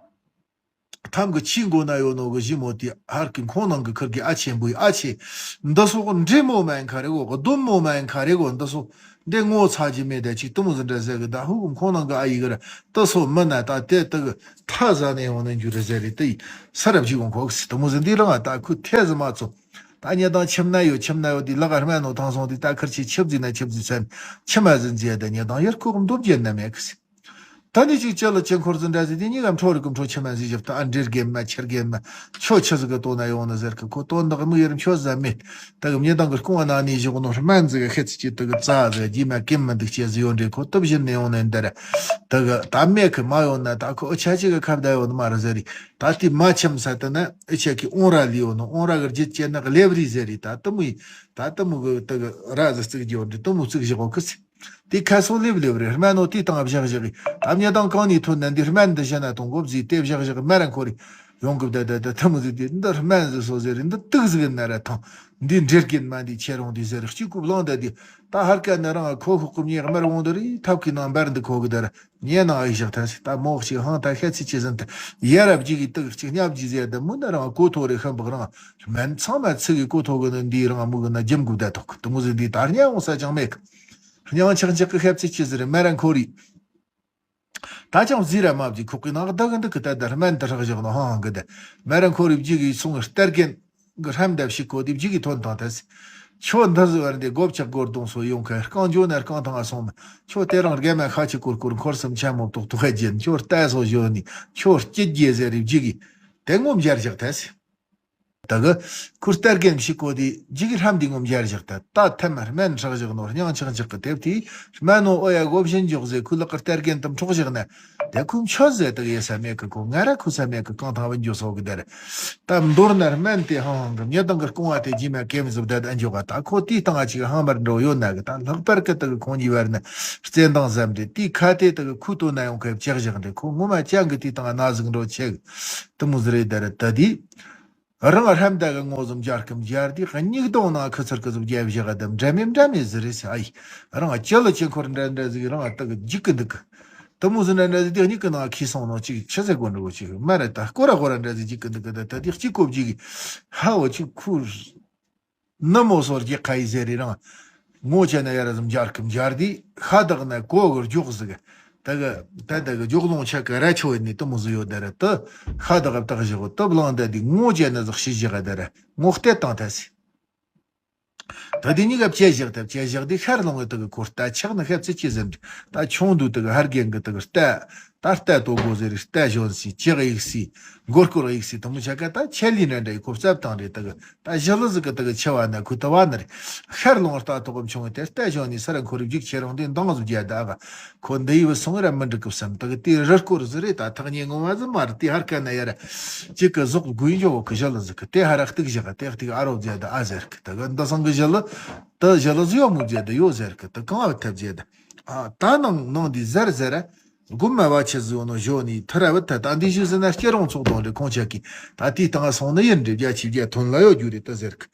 ཐམ་གི་ཆི་མགོ་ན་ཡོད་ནོ་གི་ཞི་མོ་དེ་ཧར་གི་ཁོང་ནང་གི་ཁུར་གི་ཨ་ཆེན་པོའི་ཨ་ཆེ། འདི་སོ་འདྲེ་མོ་མ་ཡིན་ཁ་རེ་གོ་གདོན་མོ་མ་ཡིན་ཁ་རེ་གོ་འདི་སོ་འདི་ངོ་ཚ་གི་མེད་དེ་ཅིག་དུ་མོ་ཟི་འདྲ་ཟེར་གི། ད་ཧུ་གུམ་ཁོང་ནང་གི་ཨ་ཡི་གི་ར་དུ་སོ་མི་ན་ད་དེ་དུ་གི་ཐ་ཟ་ནས་ཡོང་ནས་འཇུ་རེ་ཟེར་རེ་དུ་ཡི་ས་རབ་ཅིག་ཡོང་ཁོ་གི་སི་དུ་མོ་ཟི་འདི་རང་ད་ཁུ་ཐེ་ཟི་མ་ཚོ། ད་ཉེ་དང་ཁྱིམ་ན་ཡོད་ཁྱིམ་ན་ཡོད་དེ་ལག་ཧར་མ་ནོ་ཐང་སོང་དེ་ད་ཁུར་ཆི་ཆིབས་ཟི་ན་ཆིབས་ཟི་སེམས་ཆི་མ་ཟི་འཛི་ཡ་ད་ཉེ་དང་ཡར་ཁུ་གུམ་འདུབ་རྒྱན་ན་མེད་གི་སི། ད་ནི་ཅིག་ཅི་ལ་ཅི་འཁོར་ཟིན་འདྲ་ཟིག་དེ་གཉིས་ཀ་འཕྲོ་རིག་གི་འཕྲོ་ཆི་མ་ཟིག་བཞག་ད་ཨ་འདྲེར་རྒན་མ་ཁྱེར་རྒན་མ་ཁྱོད་ཆི་ཟིག་གི་ལྟོ་ན་ཡོང་ན་ཟེར་གི། ཁོ་ལྟོ་འདག་མི་ཡར་མཆོད་ཟ་མེད། ད་གི་མྱི་དང་གི་སྐུ་བ་ན་ནི་བཞུགས་ནོ་སྨན་ཟིག་གི་ཁེ་ཚི་ཅི་ད་གི་རྩ་ཟིག་རྗེས་མ་ཀེམ་མི་འདུག་ཅེས་ཟིག་ཡོད་འདྲེ་ཁོ་སྟབས་བཞིན་ནས་ཡོང་ནས་འདིར་ད་གི་ད་མེད་གི་མ་ཡོང་ན་ད་ཁོ་ཨུ་ཆ་ཅིག་གི་ཁ་བརྡ་ཡོད་ནི་མ་རེད་ཟེར་རི། ད་དེ་མ་ཆམ་ས་ད་ན་ཨུ་ཆ་གི་ཨོང་ར་ལི་ཡོད་ནོ་ཨོང་ར་གི་རྒྱུད་ཅེ་ན་གི་ལེབ་རི་ཟེར་རི། ད་ཏི་མུ་ཡི་ད་ཏི་མུ་གི་ད་གི་ར་ཟིག་བརྩིགས་རྒྱུ་ཡོད་འདྲེ་ཏི་མུ་བརྩིགས་བཞག་གོ་ཁི་ཚི། དེ་ཁ་སོ་ལེབ་ལེབ་རེད། སྨན་ནོ་དེ་དང་བཞག་བཞག་གི་ད་མྱི་དང་གང་ནས་ཐོན་ན་འདི་སྨན་འདི་བཞག་ན་གཏོང་གོ་བཟི་དེ་བཞག་བཞག་མ་ར་འཁོར་རི་ཡོང་གི་བསྡད་བསྡད་བསྡད་ཐུ་མི་ཟི་དེ་འདི་སྨན་ཟི་སོ་ཟེར་རི་འདི་དུག་ཟི་གི་ན་ར་ཐང་འདི་འདྲེ་རྒན་མ་འདི་ཁྱེད་རང་འདི་ཟེར་གཅིག་གུ་བླངས་བསྡད་དེ་ད་ཧར་ཀ་ན་རང་ཁོ་ཁོ་ཀུ་མྱེ་དམར་འོང་འདི་རི་ཐབ་ཀི་ནང་འབར་འདི་ཁོ་གི་ད་ར་ཉེ་ནང་ཨི་བཞག་ཐ་སི་ད་མོག་ཅིག་ཧང་ད་ཤ་ཚི་ཅི་ཟིན་ད་ཡ་རབ་ཅིག་གི་དུག་ཅིག་ཉབ་ཅིག་ཟེར་ད་མུ་ན་རང་གོ་ཐོ་རེ་ཤམ་བག་རང་སྨན་ཚང་མ་ཚི་གི་གོ་ཐོ་གི་ནི་འདི་རང་མུ་གི་ན་འཇམ་གུ་བསྡད་ཐོག་གི་དུ་མུ་ཟི་འདི་ད་རྙ་འོང་ས་ཅང་མེད་གི། སྙིང་ཆག་ཆག་གི་ཤབ་ཚི་ཆི་ཟེར་མ་ར་འཁོར་རི། ད་ཅང་ཟི་ར་མ་བརྗེ་ཁོག་གི་ནང་བདག་གི་འདུག་གི་ད་ད་སྨན་དུ་རག་བཞག་ནོ་ཧང་ཧང་གི་ད་མ་ར་འཁོར་རི་བརྗེ་གི་སོང་སྟར་གན་གི་ཧྲམ་འདབ་ཞིག་གོ་དེ་བརྗེ་གི་ཐོན་དང་ད་སི། ཁྱོད་འདི་ཟི་བར་འདི་སྒོ་ཕྱག་སྒོར་གདོང་སོ་ཡོང་ཁ་རྐང་ཇོ་ན་རྐང་ཐང་ང་སོང་མ་ཁྱོད་དེ་རང་རྒན་མ་ཁ་ཆི་ཀོར་ཀོར་འཁོར་སེམས་ཆ་མོ་ཏོག་ཏོག་ཧ་ཅན་ཁྱོད་ལྟ་སོ་ཞོ་ནི་ཁྱོད་སྐྱིད་རྒྱལ་ཟེར་རི་བརྗེ་གི་དེ་ངོ་མཇལ་བཞག་ད་སི། ད་གི་ཁུར་སྟར་གན་ཞིག་གོ་དེ་ཇི་གི་ལྷམ་འདི་ངོམ་སྦྱར་བཞག་ད་ད་ཐལ་མ་སྨན་སྲེག་བཞག་ནོ་སྙིང་ཆག་ཆག་གི་དེབ་དེ་སྨན་ནོ་ཨོ་ཡ་གོ་བཞིན་འཇོག་ཟེ་ཁུ་ལག་གི་སྟར་གན་དམ་འཕྲོག་བཞག་ན་དེ་ཁུ་མཆོད་ཟེ་དག་ཡེ་ས་མེད་གི་ཁོ་ང་ར་ཁུ་ས་མེད་གི་གང་ཐང་བ་འཇོ་སོ་གི་དེར་ད་མདོར་ན་སྨན་དེ་ཧང་ཧང་གི་མྱི་དང་གི་རྐང་བ་དེ་རྗེས་མ་གེམ་ཟུབ་ད་ད་འཇོག་ག་ད་ཁོ་དེའི་སྟེང་ང་ཅིག་ཧང་མར་འགྲོ་ཡོད་ན་གི་ད་ལྷག་པར་གི་དག་གི་ཁོང་གཉིས་བར་ན་བརྩེ་འདང་ཟམ་དེ་དེའི་ཁ་དེ་དག་གི་ཁུ་ཏོ་ན་ཡོང་ཁ་བཅག་བཞག་འདི་ཁོ་ངོ་མ་ཅང་གི་དེའི་སྟེང་ང་ན་ཟིག་འགྲོ་ཆེ་གི་དུ་མོ་ཟི་རེད་ད་རེད་ད་དེ། རང་ཧྲམ་ད་གི་ངོ་ཟུམ་རྒྱལ་ཁམས་རྒྱལ་དེ་གཉིས་གདོང་ནང་ཁུ་ཚུར་ཁུ་ཟུམ་རྒྱལ་བཞག་དམ་འདྲ་མེད་འདྲ་མེད་ཟི་རེད་ཟེར། ཨ་ཡི་རང་ཅི་ལ་ཅི་འཁོར་འདྲ་འདྲ་ཟིག་རང་ལྟ་གི་འཇིག་གི་འདུག་གི། དུ་མོ་ཟི་འདྲ་འདྲ་ཟིག་དེ་གཉིས་ཀི་ནང་ཁི་སོང་ནོ་ཅིག་ཆི་ཟེར་གོ་འདྲ་གོ་ཅིག་མ་རེད་ད་སྐོར་ར་སྐོར་ར་འདྲ་ཟིག་འཇིག་གི་འདུག་གི་ད་ད་དེ་གཅིག་གོ་བརྗིད་གི་ཧ་འོ་ཅིག་ཁུ། ནུ་མོ་སོར་གྱི་ཁ་ཡི་ཟེར་རི་རང་། ངོ་བྱས་ན་ཡ་ར་ཟུམ་འབྱར་གི་འབྱར་དི་ཁ་བདག་ན་གོ་གི་རྒྱུག་ཟིག་ད་གི་ད་ད་གི་རྒྱུག་ལོང་ཆ་གི་ར་ཆོ་ཡི་ནི་དུ་མོ་ཟི་ཡོད་ད་ར་ཏི་ཁ་བདག་བདག་བཞི་གོ་ཏི་བླང་ད་དི་ངོ་བྱས་ན་ཟག་ཤི་བཞི་ག་ད་ར་ངོ་གཏད་བཏང་ཐལ་སི། ད་དེ་གཉིས་ཀ་བཅད་བཞག་ད་བཅད་བཞག་དེ་ཤར་ལུང་གི་དེ་གི་ཁོ་རྟ་ཆག་ནི་ཤ་ཚིག་ཅི་ཟེར་འདྲ། ད་ཆུང་དུས་དེ་གི་ཧར་རྒན་གི་དེ་གི་རྟ། ད་རྟ་དོ་དགོ་ཟེར། རྟ་ཞོན་སི་ཅི་གི་ཡིག་སི་མགོ་སྐོར་ཡིག་སི་དུ་མོ་ཆ་ཀ་ད་ཆད་ལི་ན་འདྲ་ཡི་ཁོ་རྩབ་དང་རེད། དེ་གི་ད་ཞི་ལི་ཟིག་གི་དེ་གི་ཆེ་བ་ན་ཁུ་ད་བ་ན་རེད། ཤར་ལུང་རྟ་དོ་གི་ཆུང་གི་དེ་རྟ་ཞོན་ནི་སར་འཁོར་རིགས་ཅིག་ཆེ་རུང་དེ་འདང་ཟིག་རྒྱ་ད་ག་ཁོ་འདི་ཡི་བུ་སོང་ར་མི་འགྲིག་གི་བསམ། དེ་གི་དེ་རི་སྐོར་ཟི་རེད། ད་ཐག་ཉེ་ངོ་མ་ཟི་མ་རེད། དེ་ཧར་ཀ་ན་ཡ་ར་ཅིག་གི་ཟོག་དགུ་ཡིན་འཇོག་གི་ཞི་ལི་ཟིག་གི་དེ་ཧ་ར་གཏུག་བཞག་གི་དེ་གཏུག་ཨ་རོ་རྒྱ་ད་ཨ་ཟེར་གི། དེ་གི་འདི་སང་གི་ཞི་ལི། ད་ཞི་ལི་ཟི་ཡོ་མུ་རྒྱ་ད་ཡོ་ཟེར་གི་ད་གང་བ་ཐབས་རྒྱ་ད། ཨ་ད་ནང་ནང་འདི་ཟེར་ཟེར། དགོན་མ་བ་ཆེ་ཟི་ཡོ་ནོ་ཞོ་ནི་ཐ་ར་བ་ད་ད་འདི་ཞུ་ཟི་ན་སྐྱེ་རུང་ཚོགས་དང་རེ་ཁོང་ཆ་གི། ད་དེའི་སྟེང་སོང་ནི་ཡིན་འདྲི་རྒྱ་ཆི་རྒྱ་ཐོན་ལ་ཡོད་རྒྱུ་རེད་ད་ཟེར་གི།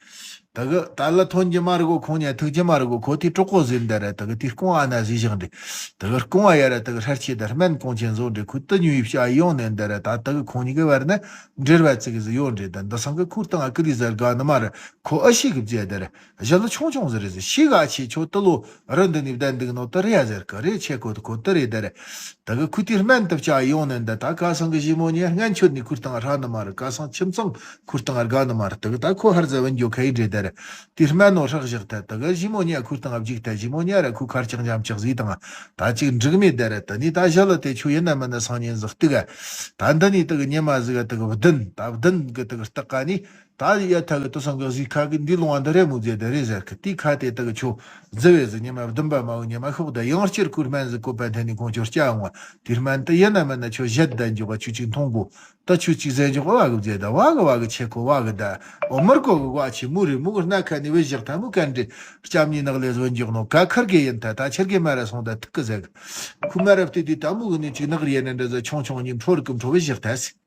ད་གི་ད་ལ་ཐོན་གྱི་མ་རེད་གོ། ཁོང་ཉ་ཐུག་གྱི་མ་རེད་གོ། ཁོ་དེ་གྲོགས་པོ་ཟིན་ད་ར་ད་གི་དེ་སྐོང་ཨ་ན་ཟི་བཞག་འདྲི། ད་གི་སྐོང་ཨ་ཡ་ར་ད་གི་ཧྲར་ཆེ་ད་སྨན་གོང་ཆེན་བཟོ་འདྲི། ཁོ་ད་ཉུ་ཡིབ་ཤ་ཡོང་ནས་ད་ར་ད་ད་གི་ཁོང་གཉིས་ཀི་བར་ན་འབྲེལ་བ་ཙི་གི་ཟི་ཡོད་འདྲི། ད་འདི་སང་གི་ཁུར་དང་ཨ་ཀི་ལི་ཟར་ག་ནི་མ་རེད། ཁོ་ཨ་ཤི་གི་བརྗེད་ད་ར་ཞི་ལི་ཆུང་ཆུང་ཟི་རེད་ཟི་ཤི་ག་ཆེ་ཆོ་ད་ལོ། རི་འདི་ནས་བསྡད་འདུག་ནོ་དེ་རེད་ཡ་ཟེར་གི་རེད། ཆེ་ཁོ་ཁོ་དེ་རེད་དེ་རེད། ད་གི་ཁུ་དེ་སྨན་དུ་བཅའ་ཡོང་ནས་འདི་ད་ཁ་སང་གི་ཞི་མོ་ཉེ་སྔན་ཆོད་ནས་ཁུར་སྟངས་ཧྲ་ནི་མ་རེད། ཁ་སང་ཁྱིམ་ཚང་ཁུར་སྟངས་དགའ་ནི་མ་རེད། ད་གི་ད་ཁོ་ཧར་ཟ་བན་འགྱོ་ཁ་ཡི་འདྲེ་དེ་རེད། དེ་སྨན་ནོ་ཧྲག་བཞག་ཐལ། ད་གི་ཞི་མོ་ཉེ་ཁུར་སྟངས་བརྒྱུག་ཐལ། ཞི་མོ་ཉེ་ར་ཁུ་ཁར་ཅག་འཇམ་ཅག་ཟིག་དང་ད་ཅིག་འགྲིག་མེད་དེ་རེད། ད་ནི་ད་ཞི་ལི་དེ་ཆོ་ཡིན་ན་མིན་ན་སང་ཉིན་ཟིག་སྟུག་ག་ད་འདི་ནི་ད་གི་ཉི་མ་ཟིག་ག་ད་གི་བདུན་ད་བདུན་གི་ད་གི་སྟག་ག་ནི། ད་ཡ་ཐ་གི་དུ་སང་གི་གཟིག་ཁ་གི་འདི་ལོང་བ་འདི་རེད་མོ་ཟེར་དེ་རེད་ཟེར་གི། དེའི་ཁ་དེ་ད་གི་ཆོ་ཟི་བས་ཟི་ཉི་མ་བདུན་པ་མ་བུ་ཉི་མ་ཤོག་ད་ཡང་སྤྱིར་ཁུར་སྨན་ཟི་བཀོད་པ་འཐེན་ནི་ཁོང་ཆོ་སྐྱ་འོང་བ། དེ་སྨན་དུ་ཡིན་ན་མིན་ན་ཆོ་བཞད་ད་འཇོག་ག་ཆུ་ཅིག་འཐུང་གོ། ད་ཆུ་ཅིག་ཟན་འཇོག་ག་བ་གི་ཟེར་ད་བ་གི་བ་གི་ཆེ་ཁོ་བ་གི་ད། འོ་མར་གོ་གི་བ་ཆེ་མུ་རེ་མུ་གི་སྣ་ཁ་ནི་བས་བཞག་ཐ་མུ་གན་འདྲི། སྐྱམ་ཉི་ནག་ལས་བཟོ་འཇོག་ནོ་ག་ཁར་གི་ཡིན་ཐ་ད་ཆར་གི་མ་ར་སོང་ད་ཐུག་གི་ཟེར་གི། ཁུ་མ་ར་བལྟས་དུས་ད་མུ་གི་ནི་ཅིག་ནག་རེ་ཡིན་ན་འདྲ་ཟ་ཆུང་ཆུང་ཉིན་འཕྲོ་རི་གི་འཕྲོ་བས་བཞག་ཐ་སི།